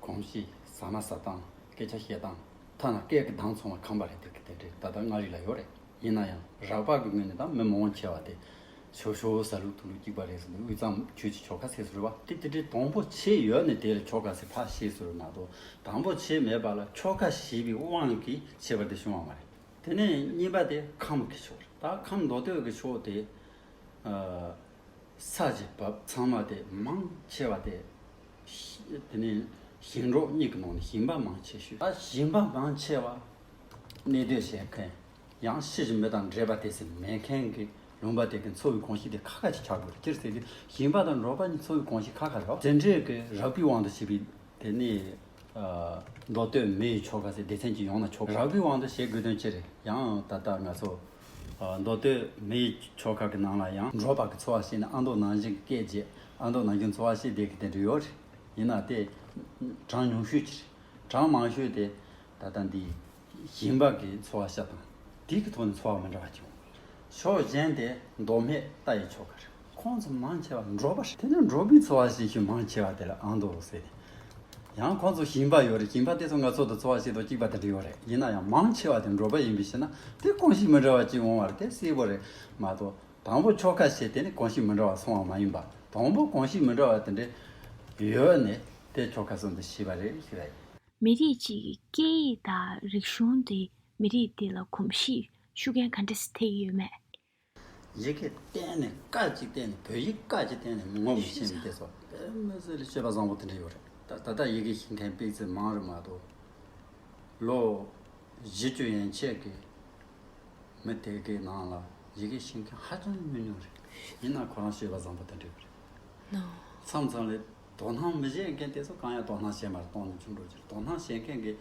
གོམས་གཤིས། ཟ་མ་ཟ་སྟངས། སྐད་ཆ་བཤད་སྟངས། ཐ་ན་སྐད་ཀྱི་གདངས་ཚང་མ་ཁམས་པ་རེད། དེ་གི་དེ་འདྲའི་ད་ལྟ་མངའ་རིས་ལ་ཡོད་རེད། ཡིན་ན་ཡང་རགས་པ་གི་ངོས་ནས་ད་མི་མང་ཆེ་བ་དེ་ཞོ་ཞོ་ཟ་ལུགས་འཐུང་ལུགས་གཅིག་པ་རེད་ཟེར་ནས་དབུས་གཙང་ཆོས་ཀྱི་ཆོལ་ཁ་ཟེར་སྲོལ་རེད་བ། དེ་དེ་འདྲའི་དང་པོ་བྱས་ཡོད་ནས་དེ་ལ་ཆོལ་ཁ་ཟེར་ཕར་བཤད་སྲོལ་རེད་མ་གཏོགས། དང་པོ་བྱས་མེད་པ་ལ་ཆོལ་ཁ་ཞེས་པའི་དབང་གིས་ཁྱད་པར་དེ་བྱུང་བ་མ་རེད། དེ་ནས་གཉིས་པ་དེ་ཁམས་ཀྱི་ཕྱོགས་རེད། ད་ཁམས་མདོ་སྟོད་ཀྱི་ཕྱོགས་དེ། ཨ། ས་ཀྱི་བབ་ཚང་མ་དེ་མང་ཆེ་བ་དེ་ཤི་དེ་ནས་ཞིང་འབྲོག་གཉིས་ཀྱི་ནང་ནས་ཞིང་པ་མང་ཆེ་ཤོས། ད་ཞིང་པ་མང་ཆེ་བ་གནས་སྡོད་བྱེད་མཁན། ཡང་ཕྱི་གི་མི་དང་འབྲེལ་བ་དེ་ཚོ་མེད་མཁན་གྱི་ལུང་པ་དེ་གི་འཚོ་བའི་གོམས་གཤིས་དེ་ཁ་ཁ་ཅིག་ཆགས་དགོས་རེད། སྤྱིར་ཟེར་དུས་ཞིང་པ་དང་འབྲོག་པ་གཉིས་འཚོ་བའི་གོམས་གཤིས་ཁ་ཁ་རེད་བ། དེ་འདྲའི་གི་རགས་པའི་དབང་དུ་བྱས་པའི། དེ་ནས་ཨ། མདོ་སྟོད་མི་ཡི་ཆོལ་ཁ་ཟེར་སྡེ་ཚན་གཅིག་ཡོང་ན་ཆོག། རགས་པའི་དབང་དུ་བྱེད་དགོས་དོན་ཅི་རེད། ཡང་ད་ལྟ་ང་ཚོ་ཨ། མདོ་སྟོད་མི་ཡི་ཆོལ་ཁ་གི་ནང་ལ་ཡང་འབྲོག་པ་གི་འཚོ་བ་བྱས་ནས་ཨ་མདོ་ནང་བཞིན་སྐད་བརྗེད། ཨ་མདོ་ནང་བཞིན་འཚོ་བ་བྱས་བསྡད་གི་དེ་འདྲ་ཡོད་རེད། ཡིན་ན་དེ་གྲངས་ཉུང་ཤོས་ཅིག་རེད། གྲངས་མང་ཤོས་དེ་ད་ལྟ་འདི། ཞིང་པ་གི་འཚོ་བ་ཤ་དང་། དེ་གི་ཐོག་ནས་འཚོ་བ་མི་འདྲ་བ་ཅིག་ཡོང་། ཕྱོགས་གཞན་དེ་མདོ་སྨད་རྟ་ཡི་ཆོལ་ཁ་རེད། ཁོང་ཚོ་མང་ཆེ་བ་འབྲོག་པ་རེད། དེ་ནི་འབྲོག་པའི་འཚོ་བ་ཤེས་ཤུལ་མང་ཆེ་བ་དེ་ལ་ཨ་མདོ་ཟེར་ཏེ། ཡང་ཁོང་ཚོ་ཞིང་པ་ཡོད་རེད། ཞིང་པ་དེ་ཚོ་ང་ཚོ་དང་འཚོ་བ་བྱེད་དོ་གཅིག་པ་དེ་འདྲ་ཡོད་རེད། ཡིན་ན་ཡང་མང་ཆེ་བ་དེ་འབྲོག་པ་ཡིན་པའི་ཕྱིར་ན་དེ་གོམས་གཤིས་མི་འདྲ་བ་ཅིག་འོང་བ་རེད། དེ་གསལ་པོ་རེད་མ་གཏོགས། དང་པོ་ཆོལ་ཁ་ཞེས་དེ་ནི་གོམས་གཤིས་མི་འདྲ་བ་སོང་བ་མ་ཡིན་པ། དང་པོ་གོམས་གཤིས་མི་འདྲ་བ་དེ་འདྲ་ཡོད་ནས་དེ་ཆོལ་ཁ་གསུམ་དུ་ཕྱེས་པ་རེད་ཞུ་ཡ་ཡིན། མི་རིགས་གཅིག་གི་སྐད་ཡིག་དང་རིག་གཞུང་དེ་མི་རིགས་དེ་ལ་གོམས་གཤིས་ཤུགས་རྐྱེན་ག་འདྲ་ཞིག་ཐེབས་ཀྱི་ཡོད་མེད། ཡི་གེ་གཏན་ནས་ཀ་གཅིག་གཏན་ནས། བོད་ཡིག་ཀ་གཅིག་གཏན་ནས་ངོ་མི་ཤེས་མི་དེ་ཚོ་དཔེ་མི་སྲིད་ལ་སྤྱོད་པ་བཟང་པོ་དེ་འདྲ་ཡོད་རེད། ད་ད་ལྟ་ཡི་གེ་ཤེས་མཁན་དཔེ་མཚོན་མང་རུ་མ་གཏོགས། ལོ་བཞི་བཅུ་ཡན་ཆད་ཀྱི་མི་དེ་གའི་ནང་ལ་ཡི་གེ་ཤེས་མཁན་ཧ་ཅང་ཉུང་ཉུང་རེད། ཡིན་ན་ཁོ་རང་སྤྱོད་པ་བཟང་པོ་དེ་འདྲ་ཡོད་རེད། མཚམས་མཚམས་ལ་དོ་སྣང་མི་བྱེད་མཁན་དེ་ཚོ་གང་ཡང་དོ་སྣང་བྱེད་མ་རེད། གཏོང་ནས་བྱུང་འགྲོ་རྒྱུ་རེད། དོ་སྣང་བྱེད་མཁན་གྱི་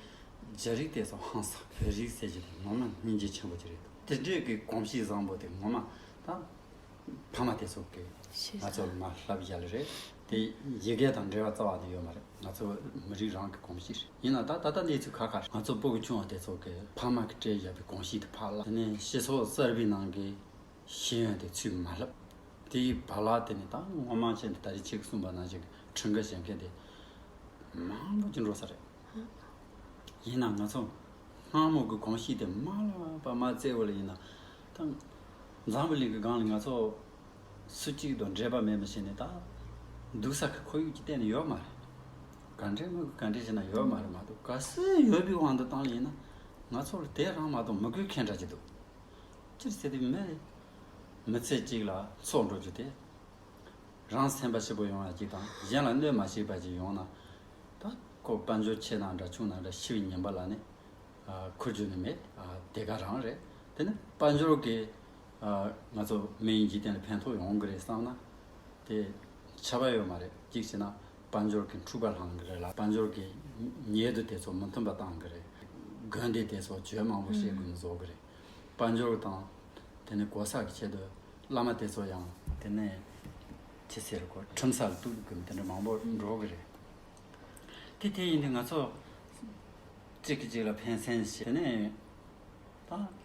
རྒྱ་རིགས་དེ་ཚོ་ཧང་སང་། བོད་རིགས་ཟེར་རྒྱུ་དེ་ངོ་མ་སྙིང་རྗེ་ཆེན་པོ་ཅིག་རེད། དེ་འདྲའི་གི་གོམས་གཤིས་བཟང་པོ་དེ་ངོ་མ་ད་ཕ་མ་དེ་ཚོ་གི་ང་ཚོ་ལ་མར་བསླབས་བཞག་ལེ་རེད། དེ་ཡི་གེ་དང་འབྲེལ་བ་རྩ་བ་ནས་ཡོད་མ་རེད། ང་ཚོ་མི་རིགས་རང་གི་གོམས་གཤིས་རེད། ཡིན་ན་ད་ད་ལྟ་གནས་ཚུལ་ཁག་ཁག་རེད། ང་ཚོ་སྤུ་གུ་ཆུང་བ་དེ་ཚོ་གི་ཕ་མ་གི་སྤྲད་བཞག་པའི་གོམས་གཤིས་དེ་ཕར་བརླག། དེ་ནས་སྤྱི་ཚོགས་གསར་པའི་ནང་གི་ཤེས་ཡོན་དེ་ཚུར་མ་བསླབ། དེའི་བར་ལ་དེ་ནས་ད་ངོ་མ་བྱས་ནས་ད་རེས་ཁྱེད་ཀྱིས་གསུངས་པ་ནང་བཞིན་གྱི་ཁྲིམས་འགལ་བྱེད་མཁན་དེ་ མང་པོ་ཅིག་འགྲོ་ས་རེད། ཡིན་ན་ང་ཚོ་སྔ་མོ་གི་གོམས་གཤིས་དེ་མ་ལ་བ་མ་བཙལ་བ་ལ་ཡིན་ན། ད་འཛམ་བུ་གླིང་གི་སྒང་ལ་ང་ཚོ་སུ་གཅིག་དང་འབྲེལ་བ་མེད་མི་ཤེས་ནས། ད་འདུག་ས་གི་ཁོར་ཡུག་ཅིག་གཏན་ནས་ཡོད་མ་རེད། ག་འདྲས་མོ་གི་ག་འདྲས་བྱས་ན་ཡོད་མ་རེད་མ་གཏོགས། གལ་སྲིད་ཡོད་པའི་དབང་དུ་བཏང་ལ་ཡིན་ན། ང་ཚོ་ལ་དེ་རང་མ་གཏོགས་མི་དགོས་མཁན་འདྲ་ཅིག་འདུག་སྤྱིར་ཟེར་དུས་མི་རེད། མི་ཚེ་གཅིག་ལ་འཚོ་འགྲོ་རྒྱུ་དེ། རང་སེམས་པ་སྐྱིད་པོ་ཡོང་ཡ་གཅིག་དང་། གཞན་ལ་གནོད་མ་བྱེད་པ་ཅིག་ཡོང་ན། ད་ཁོ་དཔལ་འབྱོར་ཆེ་ན་འདྲ་ཆུང་ན་འདྲ། ཤི་བའི་ཉིན་པ་ལ་ནི་ཁུར་རྒྱུ་ནི་མེད། དེ་ག་རང་རེད། དེ་ནི་དཔལ་འབྱོར་གྱི་ང་ཚོ་མི་ཡི་འཇིག་རྟེན་ལ་ཕན་ཐོགས་ཡོང་གི་རེད་བསམ་ན། དེ་ཆ་བ་ཡོད་མ་རེད། གཅིག་བྱས་ན་དཔལ་འབྱོར་གྱི་འཁྲུག་པ་ལངས་གི་རེད་ལ། དཔལ་འབྱོར་གྱི་ཉེ་དུ་དེ་ཚོ་མི་མཐུན་པ་བཏང་གི་རེད། དགོན་སྡེ་དེ་ཚོ་བྱོས་མང་པོ་བྱེད་དགོས་ནི་བཟོ་གི་རེད། དཔལ་འབྱོར་དང་དེ་ནི་གོ་ས་གི་ཆེད་དུ་བླ་མ་དེ་ཚོ་ཡང་དེ་ནས་ཅི་ཟེར་གོ། ཁྲིམས་སར་གཏུག་དགོས་མི་དེ་འདྲ་མང་པོ་འགྲོ་གི་རེད། དེ་དེ་ཡིན་དུས་ང་ཚོ་གཅིག་གིས་གཅིག་ལ་ཕན་སེམས་བྱེད། དེ་ནས་ད་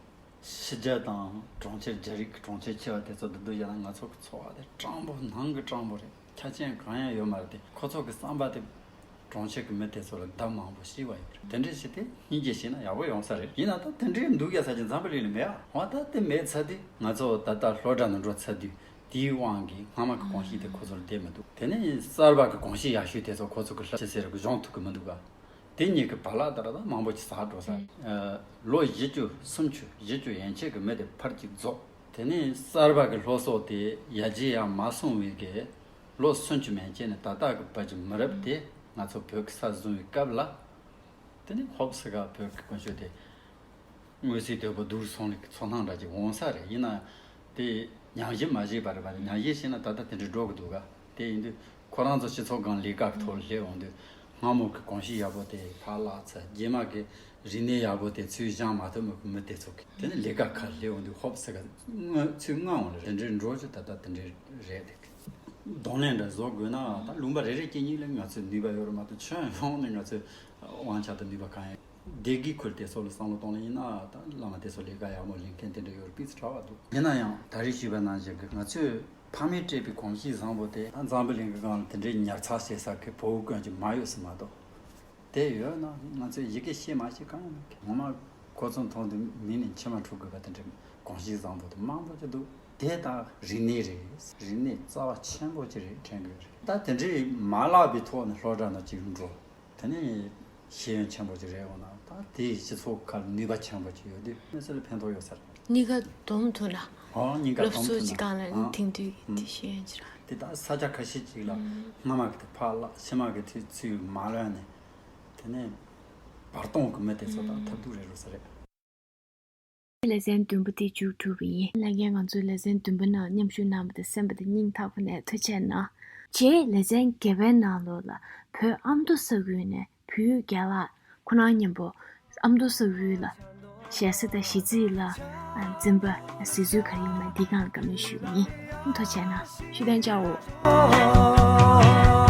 ཕྱི་རྒྱལ་དང་གྲོང་ཁྱེར། རྒྱ་རིགས་ཀྱི་གྲོང་ཁྱེར་ཆེ་བ་དེ་ཚོ་འདུག་འདུག་ཡ་ན། ང་ཚོ་གི་འཚོ་བ་དེ་སྤྲང་པོ་ནང་གི་སྤྲང་པོ་རེད། ཆ་རྐྱེན་གང་ཡང་ཡོད་མ་རེད་དེ། ཁོ་ཚོ་གི་བསམ་པ་དེ་གྲོང་ཁྱེར་གི་མི་དེ་ཚོ་ལ་ལྡབ་མང་པོ་ཞིག་བ་ཡོད་རེད། དེ་འདྲས་བྱས་ཏེ་སྙིང་རྗེ་བྱས་ན་ཡག་པོ་ཡོང་ས་རེད། ཡིན་ན་ད་དེ་འདྲས་འདུག་ཡ་ས་ཅིག་འཛམ་བུ་གླིང་ལ་མེད་ཨ། འོ་ད་དེ་མེད་ཚར་དུས། ང་ཚོ་ད་ལྟ་སློབ་གྲྭ་ནང་འགྲོ་ཚར་དུས། དེའི་དབང་གིས་སྔ་མ་གི་གོམས་གཤིས་དེ་ཁོ་ཚོར་བསྡད་མི་འདུག་དེ་ནས་གསར་པ་གི་གོམས་གཤིས་ཡག་ཤོས་དེ་ཚོ་ཁོ་ཚོ་གི་ལྷ་ཆེ་ཟེར་གི་གཞུང་ཐུག་གི་མི་འདུག་ག་དེ་གཉིས་ཀྱི་བར་ལ་ད་ར་ད་མང་པོ་ཅིག་ཟག་འགྲོ་ས་རེད། ལོ་བཞི་བཅུ་སུམ་ཅུ་བཞི་བཅུ་ཡན་ཆད་ཀྱི་མི་དེ་ཕར་ཅིག་རྫོགས། དེ་ནས་གསར་པ་གི་སློབ་གསོ་དེ་ཡར་རྒྱས་ཡར་མ་སོང་བའི་གི་ལོ་སུམ་ཅུ་མན་ཆད་ནས་ད་ལྟ་གི་བར་གྱི་མི་རབས་དེ་ང་ཚོ་བོད་ཀྱི་ས་བཟུང་བའི་སྐབས་ལ། དེ་ནས་ཧོབ་སི་ཀ་བོད་ཀྱི་དཀོན་མཆོག་དེ་དངོས་སུ་དོལ་པོ་སྡུག་སོང་ལེ་ཚོར་སྣང་འདྲ་ཅིག་འོང་ས་རེད། ཡིན་ན་དེ་ཉམས་ཞིབ་མ་བྱས་པ་རེད་པ། ཉམས་ཞིབ་བྱས་ན་ད་ལྟ་དེ་འདྲ་འགྲོ་གི་འདུག་ག་དེ་ཡིན་དུས་ཁོ་རང་ཚོ་སྤྱི་ཚོགས་སྒང་ལས་ཀ་གི་ཐོག་ལ་སླེབས་འོང་དུས། སྔ་མོ་གི་གོམས་གཤིས་ཡག་པོ་དེ་ཕར་བརླག་ཚར། རྗེས་མ་གི་རིག་གནས་ཡག་པོ་དེ་ཚུར་སྦྱང་མ་ཐུབ་མི་མི་དེ་ཚོ་གི་དེ་ནི་ལས་ཀ་ཁར་སླེབས་འོང་དུས། ཧོབ་སི་ཀ་ཚུར་མངགས་འོང་ལེ། དེ་འདྲའི་འགྲོ་རྒྱུ་ད་ལྟ་དེ་འདྲའི་རེད་དེ། གདོང་ལེན་འདྲ་བཟོ་དགོས་ན་ད་ལུང་པ་རེ་རེ་གཅིག་གཉིས་ལ་ང་ཚོས་ནུས་པ་ཡོད་རེད་མ་གཏོགས། ཁྱོན་ཡོངས་ནས་ང་ཚོས་དབང་ཆ་དང་ནུས་པ་གང་ཡང་། སྡེ་དགེ་ཁུལ་དེ་ཚོ་ལ་བསམ་བློ་གཏོང་ལེ་ཡིན་ན། ད་བླ་མ་དེ་ཚོ་ལས་ཀ་ཡག་མོ་ལས་མཁན་དེ་འདྲ་ཡོད་རེད། སྤུས་ཚད་དྲག་པ་འདུག་ཡིན་ན་ཡང་ད་རེས་ཞུས་པ་ནང་བཞིན་གི་ང་ཚོས་ཕ་མས་སྤྲད་པའི་གོམས་གཤིས་བཟང་པོ་དེ་ད་འཛམ་བུ་གླིང་གི་སྒང་ལ་དེ་འདྲའི་ཉར་ཚགས་བྱེད་ས་གི་བོད་དཀོན་ཅིག་མ་ཡོད་ས་མ་གཏོགས། དེ་ཡོད་ན་ང་ཚོས་ཡི་གེ་ཤེས་མ་ཤེས་གང་ཡང་མེད་གི། ངོ་མ་ཁོ་ཚོ་མཐོང་དུས་མིག་ནས་མཆི་མ་འཁྲུག་དགོས་པ་དེ་འདྲའི་གོམས་གཤིས་བཟང་པོ་དེ་མང་པོ་ཅིག་འདུག་དེ་ད་རིག་གནས་རེད། རིག་གནས་རྩ་བ་ཆེན་པོ་ཅིག་རེད་དྲན་གི་རེད། ད་དེ་འདྲའི་མ་བརླག་པའི་ཐོག་ནས་སློབ་གྲྭ་ནང་ཅིག་འགྲོ། དེ་ནས་ཤེས་ཡོན་ཆེན་པོ་ཅིག་རེད་འོང་ན། ད་དེའི་སྤྱི་ཚོགས་ཁར་ནུས་པ་ཆེན་པོ་ཅིག་ཡོད་དུས་མི་ཚེ་ལ་ཕན་ཐོགས་ཡོད་ས་རེད། གཉིས་ཀ་སྡོམ་ཐུབ་ན། ཨོ་གཉིས་ཀ་སློབ་སྡོམ་གསོ་ཐུབ་ཅིག་ན། སྒང་ལ་ཨང་། དེང་དུས་ཀྱི་ཨང་། དེ་ཤེས་ཡོན་ཅིག་རག་དེ་ད་ས་ཆ་ཁ་ཤས་ཅིག་ལ་སྔ་མ་གི་དེ་ཕར་བརླག། ཕྱི་མ་གི་དེ་ཚུར་མ་ལོན་ནས། དེ་ནས་བར་སྟོང་གི་མི་དེ་ཚོ་དང་ཐབས་སྡུག་རེད་འགྲོ་ས་རེད། ལེ་ཚན་བདུན་པ་དེ་མཇུག་གྲུབ་པ་ཡིན། ལྷན་རྒྱས་ང་ཚོའི་ལེ་ཚན་བདུན་པ་ནང་མཉམ་ཞུགས་གནང་བ་དང་གསན་པ་དེ་སྙིང་ཐག་པ་ནས་ཐུགས་རྗེ་གནང་། རྗེས་ལེ་ཚན་བརྒྱད་པའི་ནང་ལོགས་ལ་བོད་ཨ་མདོ་ས་ཁུལ་ནས་བོད་ཡིག་རྒན་ལགས་ཁོ་རང་མཉམ་པོ་ཨ་མདོ་ས་ཁུལ་ལ་ཞེ་ས་དང་གཞིས་རྩེ་ལ་འཛིན་པ་གཟིགས་ཚུལ་ག་རེ་ཡིན་མིན་འདིའི་སྒང་ལ་བཀའ་མོལ་ཞུས་པ་ཡིན། ཐུགས་རྗེ་གནང་། ཤུགས་ལྡན་བཅའ་འོ།